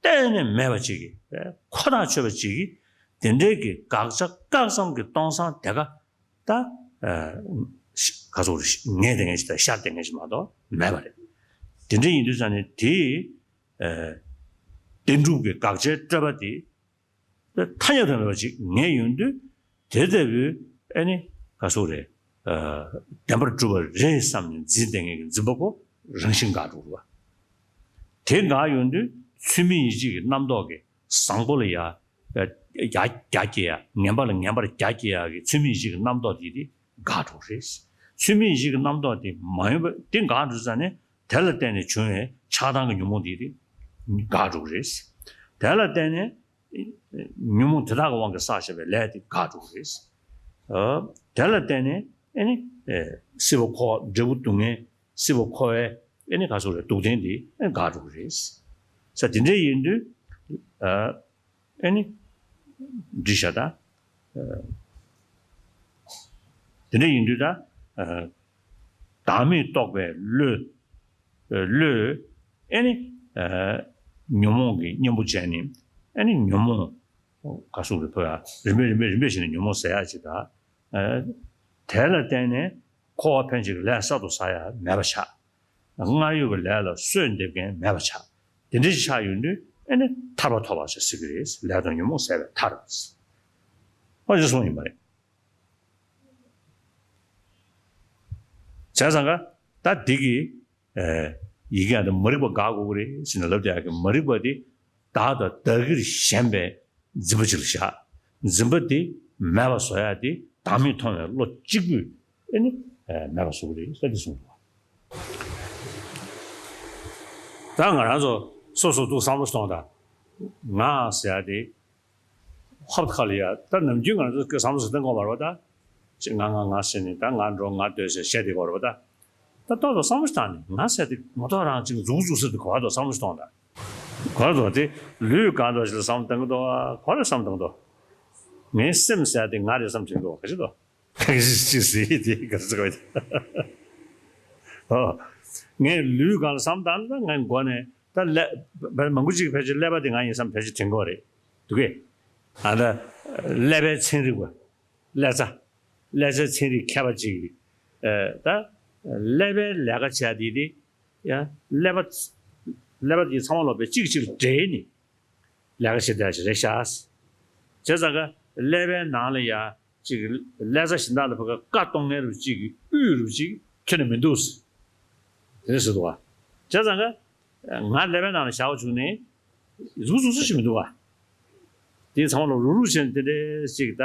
གཏན་ནས་མེད་པ་ཅིག་གིས། ཁོ་ཐག་ཆོད་པ་ཅིག་གིས། དེ་འདྲའི་གི་དགག་བྱ་བཀག་ཙམ་གྱི་སྟོང་སང་དེ་ག་ད། ཨ་ག་ཚོད་རེད། ངས་དེ་ངས་ཅིག་ད་ཤར་དེ་ངས་ཅིག་མ་གཏོགས་མེད་པ་རེད། དེ་འདྲ་ཡིན་དུས་ཙང་ནས་དེ། ཨ་བདེན་གྲུབ་ཀྱི་དགག་བྱའི་སྤྲོས་པ་དེ། ཐ་སྙད་དུ་མེད་པ་ཅིག་ངེས་ཡོང་དུས། དེ་ལྟ་བུའི་ཨེ་ནི་ག་སོགས་རེད། ཨ་བདེན་པར་གྲུབ་པ་རེད་བསམ་ནས་འཛིན་བསྡད་མཁན་གྱི་འཛིན་པ་ཁོ་རང་བཞིན་འགག་འགྲོ་བ། དེ་འགག་ཡོང་དུས་ཚུལ་མིན་ཡིད་བྱེད་ཀྱི་རྣམ་རྟོག་གིས་བཟང་པོ་ལ་ཡ་ཡ་རྒྱ་སྐྱེ་ཡ། ངན་པ་ལ་ངན་པར་རྒྱ་སྐྱེ་ཡ་གི་ཚུལ་མིན་ཡིད་བྱེད་ཀྱི་རྣམ་རྟོག་དེ་དེ་འགག་འགྲོ་གི་རེད། ཚུལ་མིན་ཡིད་བྱེད་ཀྱི་རྣམ་རྟོག་དེ་མ་ཡོང་བ་དེ་འགག་འགྲོ་ཙང་ནས། དེ་ལ་བརྟེན་ནས་བྱུང་བའི་ཆགས་སྡང་གི་ཉོན་མོངས་དེ་དེ་འགག་འགྲོ་གི་རེད། དེ་ལ་བརྟེན་ནས། ཉོན་མོངས་དེ་དག་གི་དབང་གིས་བསགས་བཞག་པའི་ལས་དེ་འགག་འགྲོ་གི་རེད། ཨ་དེ་ལ་བརྟེན་ནས་ཨེ་ནི་ཨེ་སྲིད་པ་འཁོར་བ་འབྲས་བུ་སྡུག་བསྔལ། སྲིད་པ་འཁོར་བའི་ཨེ་ནི་ག་སོགས་རེད། སྡུག་བདེན་དེ་ཨེ་འགག་འགྲོ་གི་རེད། ས་དེ་འདྲ་ཡིན་དུས། ཨ་ཨེ་ནི་འདི་བཞག་ད། ཨ་དེ་འདྲ་ཡིན་དུས་ད། ཨ་བདག་མེད་རྟོགས་པའི་བློས། བློས་ཨེ་ནི་ཨ་ཉོན་མོངས་ཀྱི་གཉེན་པོ་བྱས་ནས། ཨེ་ནི་ཉོན་མོངས་ག་སོགས་ཀྱི་ཕོ་ཡ་རིམ་པས་རིམ་པས་རིམ་པས་བྱས་ནས་ཉོན་མོངས་ཟད་ཡག་ཅིག་དང་། ཨ་དེ་ལ་བརྟེན་ནས་འཁོར་བ་ཕན་ཕྱིར་གྱི་ལས་གསར་དུ་བསགས་ཡ་མེད་པ་ཆགས། སྔར་ཡོད་ཀྱི་ལས་ལ་གསོས་འདེབས་མཁན་མེད་པ་ཆགས། དེ་འདྲ་ཞིག་ཆགས་ཡོང་དུས་ཨེ་ནི་ཐར་པ་ཐོབ་པ་ཞེས་ཟེར་གྱི་རེད། ལས་དང་ཉོན་མོངས་ཟད་པའི་མཐར། ཨ་ཅེ་གསུངས་ཡིན་པ་རེད། བྱས་ཙང་ཀ་ད་འདི་གི་ཨེ་ཡི་གེ་ཡང་དེ་མ་རིག་པ་འགག་དགོས་ཀྱི་རེད་ཟེར་ནས་ལབ་བསྡད་ཡག་གི། མ་རིག་པ་དེ་བདག་དང་བདག་གིར་ཞེན་པའི་འཛིན་པ་ཅིག་ལ་བཞག་འཛིན་པ་དེ་མེད་པ་བཟོ་ཡག་དེ་བདག་མེད་མཐོང་བའི་བློ་གཅིག་པུས་ཨེ་ནི་ཨེ་མེད་པ་བཟོ་གི་རེད་ཟེར་དེ་གསུངས་འདུག་ད་ང་རང་ཚོ་སོ་སོ་འདུག་བསམ་བློ་གཏོང་དང་། ང་ཟེར་ཡག་དེ་ཧོབ་ཁ་ལ་ཡ། ད་ནམ་རྒྱུན་ང་ཚོ་བསམ་བློ་ཟེར་སྟངས་གོ་མ་རེད་པ། ད་ ཅིག་ང་ང་ང་ཟེར་ནས་ད་ང་འགྲོ་ང་སྡོད་ཟེར་བཤད་དེ་གོ་རེད་པ་ད། ད་ཏོག་ཏོག་བསམ་བློ་བཏང་ནས་ང་ཟེར་དེ་ངོ་ཐོག་རང་ཅིག་འཛུགས་འཛུགས་ཟེར་དུ་གོ་བ་དོ་བསམ་བློ་གཏོང་ད། གོ་རེད་དོ་དེ་ལུས་གང་དོ་ཞིག་ལ་བསམ་བཏང་གི་དོ་གོ་རེ་བསམ་བཏང་དོ། ངའི་སེམས་ཟེར་དེ་ང་རེ་བསམ་དྲན་གི་དོ་ག་ཅི་དོ། ག་ཅི་ཅི་ཟེར་དེ་ག་ཚོད་ག་བ་དེ། ཨོ། ངས་ལུས་གང་ལ་བསམ་བཏང་ན་ངའི་མགོ་ནས་ད་ཀླད་པ་མང་པོ་ཅིག་ཕལ་ཆེར་ཀླད་པ་དེ་ང་ཡིན་བསམ་ཕལ་ཆེར་དྲན་གི་རེད་འདུག་གས། ཨ་ད་ཀླད་པའི་ཚན་རིག་པ། ཀླད་རྩ། ཀླད་རྩའི་ཚན་རིག་མཁས་པ་ཅིག་གིས་ཨ་ད་ཀླད་པའི་ལས་ཀ་བྱས་དེ་དེ་ཡང་ཀླད་པ་ཀླད་པ་དེ་ཚང་མ་ལོག་པའི་གཅིག་གཅིག་ལ་འབྲེལ་ནས་ལས་ཀ་བྱེད་བསྡད་ཅིག་རེད་ཤག་བྱས་ཙང་ཀ་ཀླད་པའི་ནང་ལ་ཡ་གཅིག་ཀླད་རྩ་གཞན་དག་ལ་ཕ་ག་བཀའ་གཏོང་མཁན་རུ་གཅིག་གི་དབུས་རུ་གཅིག་ཁྱོན་ནས་མི་འདུག་དེ་འདྲ་ཟེར་འདུག་བ། བྱས་ཙང་ཀ་ང་ཀླད་པའི་ནང་ལ་བཞག་པ་བྱུང་ནས་གཟུགས་གཟུགས་སུ་ཞིག་མི་འདུག་བ། དེ་ཚང་མ་ལ་རུག་རུག་བྱས་ནས་དེ་འདྲའི་ཅིག་ད།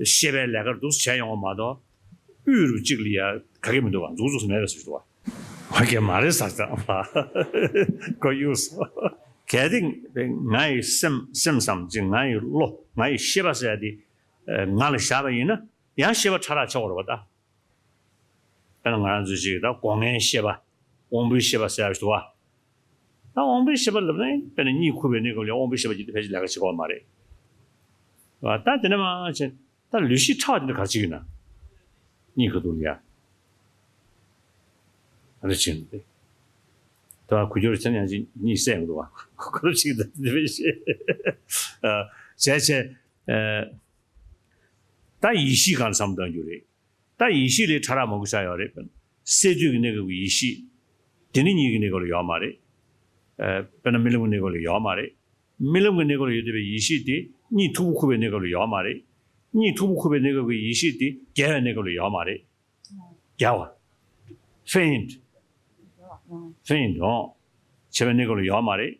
ཤེས་པའི་ལས་ཀར་འདུག་སེ་བྱས་ཡོང་བ་མ་གཏོགས། དབུས་རུ་གཅིག་ལ་ཡ་ག་གེ་མི་འདུག་བ། འཛུགས་འཛུགས་སུ་མེད་པའི་བཟོ་ཞིག་འདུག་བ། ཧ་གེ་མ་རེད་ཟེར་ཙང་ལ་གོ་གཡུགས་སོ། གལ་ཏེ་ང་ཡི་སེམས་སེམས་སམ་ཅིག་ང་ཡི་བློ་ང་ཡི་ཤེས་པ་ཟེར་ཡ་དེ་ང་ལ་བཞག་པ་ཡིན་ན་ཡང་ཤེས་པ་ཕྲ་རགས་ཆགས་འགྲོ་བ་ད། དཔེར་ན་ང་རང་ཚོ་ཅིག་ད་སྒོ་ལྔའི་ཤེས་པ། དབང་པོའི་ཤེས་པ་ཟེར་ཡ་ཞིག་འདུག་བ། ད་དབང་པོའི་ཤེས་པ་ལབ་ན་དཔེར་ན་གཉིད་ཁུག་པའི་གནས་སྐབས་ལ་དབང་པོའི་ཤེས་པ་ཅིག་ད་ཕལ་ཆེར་ལས་ཀ་བྱེད་ཀྱི་ཡོད་མ་རེད། བ་ད་དེ་ནས་མར་བྱས་ད་ལུས་ཤེས་ཕྲ་བ་དེ་འདྲ་ག་རེ་བྱེད་ཀྱི་ཡོད་ན། གཉིད་ཁུག་འདུག་ཡ། ཨ་རེ་བྱེད་འདུག་སྟེ། ད་གུ་གྱུར་ཚན་ཡང་ཅིག་གཉིད་སད་འདུག་བ། ག་རེ་བྱེད་ཀྱི་འདུག་དེ་བས་ཤེས། བྱས་བྱས། ད་ཡིད་ཤེས་གང་བསམ་གཏོང་རྒྱུ་རེད། ད་ཡིད་ཤེས་ལས་ཕྲ་རགས་མང་པོ་ཆགས་ཡོད་རེད། སད་དུས་ཀྱི་གནས་སྐབས་ཀྱི་ཡིད་ཤེས། དེ་ནི་གཉིད་ཀྱི་གནས་སྐབས་ལ་ཡོད་མ་རེད། ཨ། དཔེར་ན་རྨི་ལམ་གྱི་གནས་སྐབས་ལ་ཡོད་མ་རེད། རྨི་ལམ་གྱི་གནས་སྐབས་ལ་ཡོད་བསྡད་པའི་ཡིད་ཤེས་དེ་གཉིད་མཐུག་པོ་ཁུག་པའི་གནས་སྐབས་ལ་ཡོད་མ་རེད། གཉིད་མཐུག་པོ་ཁུག་པའི་གནས་སྐབས་ཀྱི་ཡིད་ཤེས་དེ་བརྒྱལ་བའི་གནས་སྐབས་ལ་ཡོད་མ་རེད། བརྒྱལ་བ། faint། faint ཨོ། བྱེད་པའི་གནས་སྐབས་ལ་ཡོད་མ་རེད།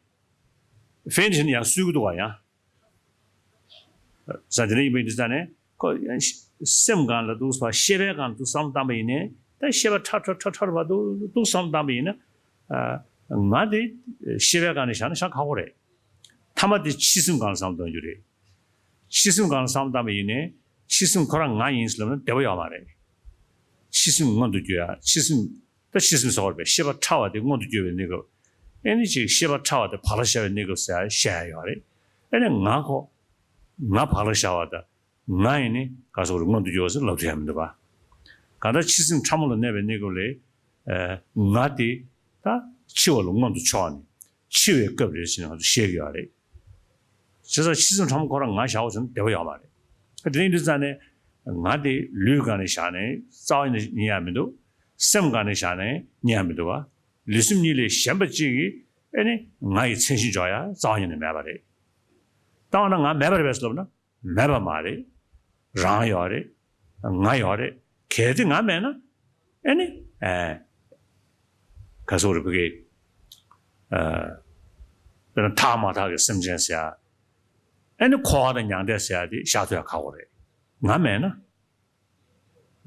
faint ཟེར་ནས་ཡང་གསོད་ཀྱི་འདུག་བ་ཡང་། ས་དེ་འདྲ་ཡིན་པ་ཡིན་དུས་ཙང་ནས་ཁོ་ཡང་སེམས་སྒང་ལ་འདུག་པ་ཤེས་པའི་སྒང་ལ་འདུག་བསམ་བཏང་པ་ཡིན་ནའི་ད་ཤེས་པ་ཕྲ་ཕྲ་ཕྲ་ཕྲ་བ་འདུག་འདུག་བསམ་བཏང་པ་ཡིན་ན། ང་དེ་ཤེས་པའི་སྒང་ནས་བཞག་ན་བཞག་ཁག་པོ་རེད། མཐའ་མ་དེ་འཆི་སེམས་སྒང་ལ་བསམ་གཏོང་རྒྱུ་རེད། འཆི་སེམས་སྒང་ལ་བསམ་བཏང་པ་ཡིན་ནའི་འཆི་སེམས་ཁོ་རང་ང་ཡིན་ཟེར་ལབ་ན་བདེ་པོ་ཡོད་མ་རེད། འཆི་སེམས་མངོན་དུ་གྱུར་ཡ་འཆི་སེམས། ད་འཆི་སེམས་ཟེར་བ་རེད་པས། ཤེས་པ་ཕྲ་བ་དེ་མངོན་དུ་གྱུར་བའི་གནས་སྐབས། ཨེ་ནི་ཅིག་ཤེས་པ་ཕྲ་བ་དེ་བག་ལ་ཞ་བའི་གནས་སྐབས་ཟེར་བཤད་ཡ་ཡོད་རེད། ཨེ་ནི་ང་ཁོ། ང་བག་ལ་ཞ་བ་དང་། ང་ཡིན་ནི་ག་སོགས་རེད་མངོན་དུ་གྱུར་བ་ཟེར་ལབ་ཐུབ་ཡ་མི་འདུག་ག་གང་ལྟར་འཆི་སེམས་ཕྲ་མོ་ལ་གནས་པའི་གནས་སྐབས་ལས། ཨ། ང་དེ། ད། འཆི་བ་ལ་མངོན་དུ་ཕྱོགས་ནས། འཆི་བའི་སྐབས་རེད་ཟེར་ནས་ང་ཚོ་བཤད་ཀྱི་ཡོད་རེད། བྱས་ཙང་འཆི་སེམས་ཕྲ་མོ་ཁོ་རང་ང་བཞག་པ་བྱུང་ན་བདེ་པོ་ཡོད་མ་རེད། དེ་ཡིན་དུས་ཙང་ནས་ང་དེ་ལུས་སྒང་ནས་བཞག་ནས་རྩ་བ་ཉིད་ནས་རྙེད་ཡ་མི་འདུག་སེམས་སྒང་ནས་བཞག་ནས་རྙེད་ཡ་མི་འདུག་བ། ལུས་སེམས་གཉིས་ལས་གཞན་པ་གཅིག་གིས་ཨེ་ནི་ང་ཡི་མཚན་གཞི་འཇོག་ཡ་རྩ་བ་ཉིད་ནས་མེད་པ་རེད། ལྟ་བ་ན་ང་མེད་པ་རེད་པས་ལབ་ན། མེད་པ་མ་རེད། རང་ཡོད་རེད། ང་ཡོད་རེད། གལ་ཏེ་ང་མེད་ན། ཨེ་ནི། ཨེ། ག་སོགས་རེད་བུ་གེ། ཨ། དཔེར་ན་ཐག་མ་ཐག་གི་སེམས་ཅན་ཟེར་ཡ། ཨེ་ནི་འཁོར་བ་དང་མྱང་འདས་ཟེར་ཡ་དེ་བཞག་ཐུབ་ཡ་ཁག་པོ་རེད། ང་མེད་ན།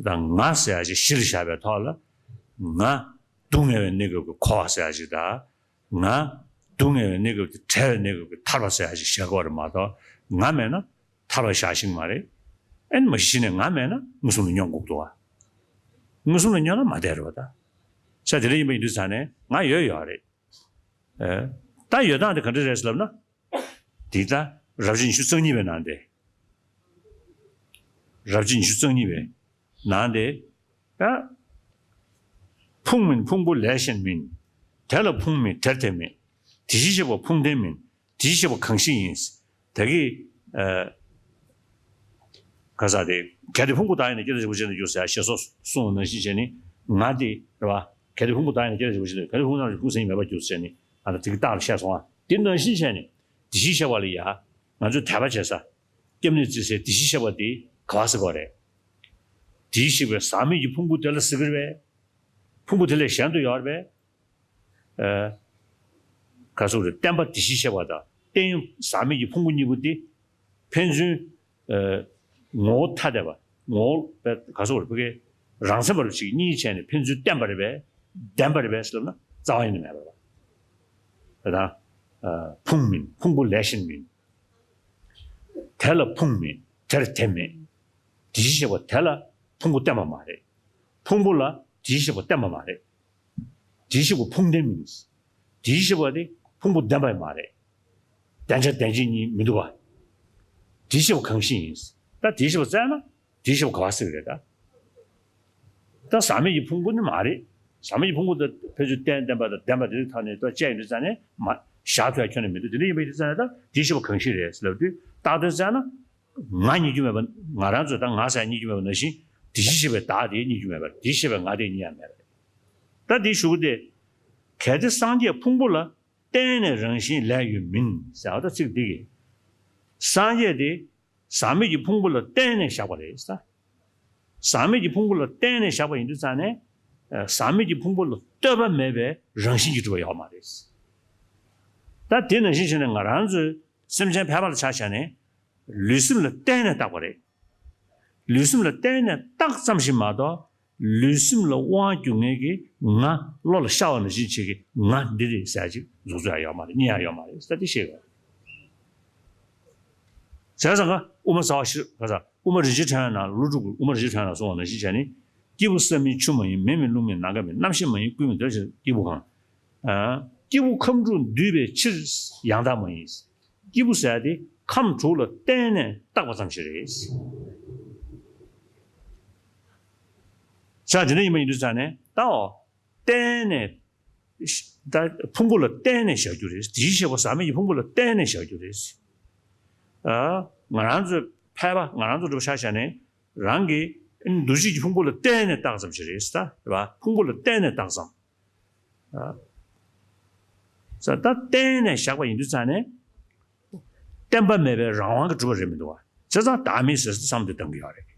ད་ང་ཟེར་ཡ་ཅིག་གཞི་ལ་བཞག་པའི་ཐོག་ལ། ང་སྡུག་བསྔལ་བའི་གནས་སྐབས་ཀྱི་འཁོར་བ་ཟེར་ཡ་ཅིག་དང་། ང་སྡུག་བསྔལ་བའི་གནས་སྐབས་ཀྱི་བྲལ་བའི་གནས་སྐབས་ཀྱི་ཐར་པ་ཟེར་ཡ་ཅིག་བཞག་གི་ཡོད་རེད་མ་གཏོགས། ང་མེད་ན་ཐར་པ་བཞག་ཤེས་ཀྱི་མ་རེད། ཨེ་ནི་མ་གཞི་ནས་ང་མེད་ན་མངོན་སུམ་ལ་སྙོམས་དགོས་འདུག་བ། མངོན་སུམ་ལ་སྙོམས་ན་མ་བསྡད་རེད་བ་ད། ས་དེ་འདྲ་ཡིན་པ་ཡིན་དུས་ཙང་ནས་ང་ཡོད་ཡོད་རེད། ཨེ། ད་ཡོད་སྟངས་དེ་ག་འདྲ་རེད་ཟེར་ལབ་ན། འདི་ལྟ། རབ་བྱེད་ཉི་ཤུ་རྩ་གཉིས་པའི་ནང་དེ། རབ་བྱེད་ཉི་ཤུ་རྩ་གཉིས་པའི་ནང་དེ། ད། ཕུང་མིན་ཕུང་པོ་ལས་གཞན་མིན། དེ་ལ་ཕུང་མེད་དེར་དེ་མེད། དེ་བཞིན་གཤེགས་པ་ཕུང་ལྡན་མིན། དེ་བཞིན་གཤེགས་པ་གང་ཞིག་ཡིན། ད་གི། ཨ། ག་ས་དེ། གལ་ཏེ་ཕུང་པོ་བདག་ཡིན་ན། སྐྱེ་མཐའ་གཅིག་པ་ཅན་དུ་འགྱུར་ཟེར་ཞེས་སོགས་གསུངས་པ་ནང་བཞིན་བྱས་ནས་ང་དེ་རེད་བ། གལ་ཏེ་ཕུང་པོ་བདག་ཡིན་ན། སྐྱེ་མཐའ་གཅིག་པ་ཅན་དུ། གལ་ཏེ་ཕུང་པོ་བདག་ཡིན་ན། ཕུང་མཚན་ཉིད་མེད་པར་འགྱུར་ཟེར་ནས་ང་ཚོ་དེ་གི་རྟགས་ལ་བཤད་སོང་ང་། དེ་ནང་བཞིན་བྱས་ནས་དེ་བཞིན་གཤེགས་པ་ལ་ཡ། ང་ཚོས་དད་པ་བྱེད་ས། སྐྱབས་གནས་བརྩི་སའི་དེ་བཞིན་གཤེགས་པ་དེ་ག་བ་ཟེར་བ་རེད། དེ་བཞིན་གཤེགས་པའི་ཟག་མེད་ཀྱི་ཕུང་པོ་དེ་ལ་ཟེར་གི་རེད་པས། ཕུང་པོ་དེ་ལས་གཞན་དུ་ཡོད་རེད་པས། ཨ། ག་ཟེར་རེད། བརྟེན་པ་དེ་བཞིན་གཤེགས་པ་དང་། བརྟེན་ཟག་མེད་ཀྱི་ཕུང་པོ་གཉིས་པོ་དེ། ཕན་ཚུན། ཨ། ངོ་བོ་ཐ་དད་པ། ངོ་བོ་ག་ཟེར་རེད། བུ་གའི་རང་མཚན་མ་རེད་པ་ཅིག་གཉིས་བྱས་ནས་ཕན་ཚུན་བརྟེན་པ་རེད་པས། ལྡན་པ་རེད་པས་ཟེར་ལབ་ན་རྩ་བ་ཉིད་ནས་མེད་པ་རེད་པ། དེ་དང་། ཨ། ཕུང་མིན་ཕུང་པོ་ལས་གཞན་མིན། དེ་ལ་ཕུང་མེད་དེར་དེ་མེད། དེ་བཞིན་གཤེགས་པ་དེ་ལ་ཕུང་པོ་བརྟེན་པ་མ་རེད། ཕུང་པོ་ལ་དེ་བཞིན་གཤེགས་པ་བརྟེན་པ་མ་རེད། དེ་བཞིན་གཤེགས་པ་ཕུང་ལྡན་མིན། དེ་བཞིན་གཤེགས་པ་དེ་ཕུང་པོ་ལྡན་པ་མ་རེད། བདེན་བྱ་བདེན་བྱེད་གཉིས་མི་འདུག་པ། དེ་བཞིན་གཤེགས་པ་གང་ཞིག་ཡིན། ད་དེ་བཞིན་གཤེགས་པ་བཙལ་ན་དེ་བཞིན་གཤེགས་པ་ག་པར་སྲིད་རེད་ད། ད་ཟག་མེད་ཀྱི་ཕུང་པོ་ནི་མ་རེད། ཟག་མེད་ཀྱི་ཕུང་པོ་དང་ཕན་ཚུན་རྟེན་བརྟེན་པ་དང་ལྡན་པ་དེ་རིགས་ཐོག་ནས་ད་དཔྱད་ཡོང་དུས་ཙང་ནས་མ་བཞག་ཐུབ་ཡ་ཁྱོན་ནས་མི་འདུག་དེ་འདྲ་ཡིན་པ་ཡིན་དུས་ཙང་ནས་ད་དེ་བཞིན་གཤེགས་པ་གང་ཞིག་རེད་ཟེར་ལབ་དུས་རྟགས་དོན་བཙལ་ན། ང་རྙེད་རྒྱུ་མེད་པ། ང་རང་ཚོས་ད་ང་ཟེར་རྙེད་རྒྱུ་མེད་པ་ནང་བཞིན་དེ་བཞིན་གཤེགས་པའི་བདག་དེ་རྙེད་རྒྱུ་མེད་པར་དེ་བཞིན་གཤེགས་པའི་ང་དེ་རྙེད་ཡ་མེད་པ་རེད། ད་དེའི་གཞུག་གུ་དེ། གལ་ཏེ་སངས་རྒྱས་ཕུང་པོ་ལ་བརྟེན་ནས་རང་བཞིན་ལས་ཡོད་མིན་ཟེར་བ་ད་ཚིག་འདི་གིས། སངས་རྒྱས་དེ་ཟག་མེད་ཀྱི་ཕུང་པོ་ལ་བརྟེན་ནས་བཞག་པ་རེད་ཟེར། ཟག་མེད་ཀྱི་ཕུང་པོ་ལ་བརྟེན་ནས་བཞག་པ་ཡིན་དུས་ཙང་ནས། ཨ། ཟག་མེད་ཀྱི་ཕུང་པོ་ལ་ལྟོས་པ་མེད་པའི་རང་བཞིན་གྱིས་གྲུབ་པ་ཡོད་མ་རེད། ད་དེ་ནང་བཞིན་བྱས་ནས་ང་རང་ཚོའི་སེམས་ཅན་ཕལ་པ་ལ་ཆ་བཞག་ནས། ལུས་སེམས་ལ་བརྟེན་ནས་བཏགས་པ་རེད། ལུས་སེམས་ལ་བརྟེན་ནས་བཏགས་ཙམ་ཞིག་མ་གཏོགས། ལུས་སེམས་ལ་དབང་སྒྱུར་མཁན་གྱི་ང་བློ་ལ་ཤར་བ་ནང་བཞིན་བྱེད་ཀྱི་ང་འདི་རེད་ཟེར་ཅིག་འཛུགས་ཚུལ་ཡང་ཡོད་མ་རེད། རྙེད་ཡང་ཡོད་མ་རེད་ཟེར་དེ་བཤད་ཡོད། བྱས་ཙང་ཀ་དབུ་མ་ཟེར་བ་ཞིག་ག་ས་དབུ་མ་རིན་ཆེན་ཕྲེང་བའི་ནང་ལ། ཀླུ་སྒྲུབ་ཀྱི་དབུ་མ་རིན་ཆེན་ཕྲེང་བའི་ནང་གསུངས་པ་ནང་བཞིན་བྱས་ནས། སྐྱེས་བུ་ས་མིན་ཆུ་མ་ཡིན། མེ་མིན་རླུང་མིན་ནམ་མཁའ་མིན། རྣམ་ཤེས་མ་ཡིན་ཀུན་མིན། དེ་ཕྱིར་སྐྱེས་བུ་གང་། ཨ། སྐྱེས་བུ་ཁམས་དྲུག་འདུས་པའི་ཕྱིར་ཡང་དག་མ་ཡིན། སྐྱེས་བུ་ཟེར་དེ་ཁམས་དྲུག་ལ་བརྟེན་ནས་བཏགས་པ་ཙམ་ཞིག་རེད། ས་དེ་འདྲ་ཡིན་པ་ཡིན་དུས་ཙང་ནས་ད་འོ། བརྟེན་ནས། ད་ཕུང་པོ་ལ་བརྟེན་ནས་བཞག་རྒྱུ་རེད། དེ་བཞིན་གཤེགས་པ་ཟག་མེད་ཀྱི་ཕུང་པོ་ལ་བརྟེན་ནས་བཞག་རྒྱུ་རེད། ཨ། ང་རང་ཚོ་ཕལ་པ་ང་རང་ཚོ་འགྲོ་བ་ཆ་བཞག་ནས་རང་གི་འདུ་བྱེད་ཀྱི་ཕུང་པོ་ལ་བརྟེན་ནས་བཏགས་ཙམ་ཞིག་རེད་ད། རེད་པ། ཕུང་པོ་ལ་བརྟེན་ནས་བཏགས་ཙམ། ཨ། ས་ད་བརྟེན་ནས་བཞག་པ་ཡིན་དུས་ཙང་ནས། བརྟེན་པ་མེད་པའི་རང་དབང་གིས་གྲུབ་པ་རེད་མི་འདུག་བ། བྱས་ཙང་བདག་མེད་ཟེར་བསམ་དུ་གཏང་གི་ཡོད་རེད།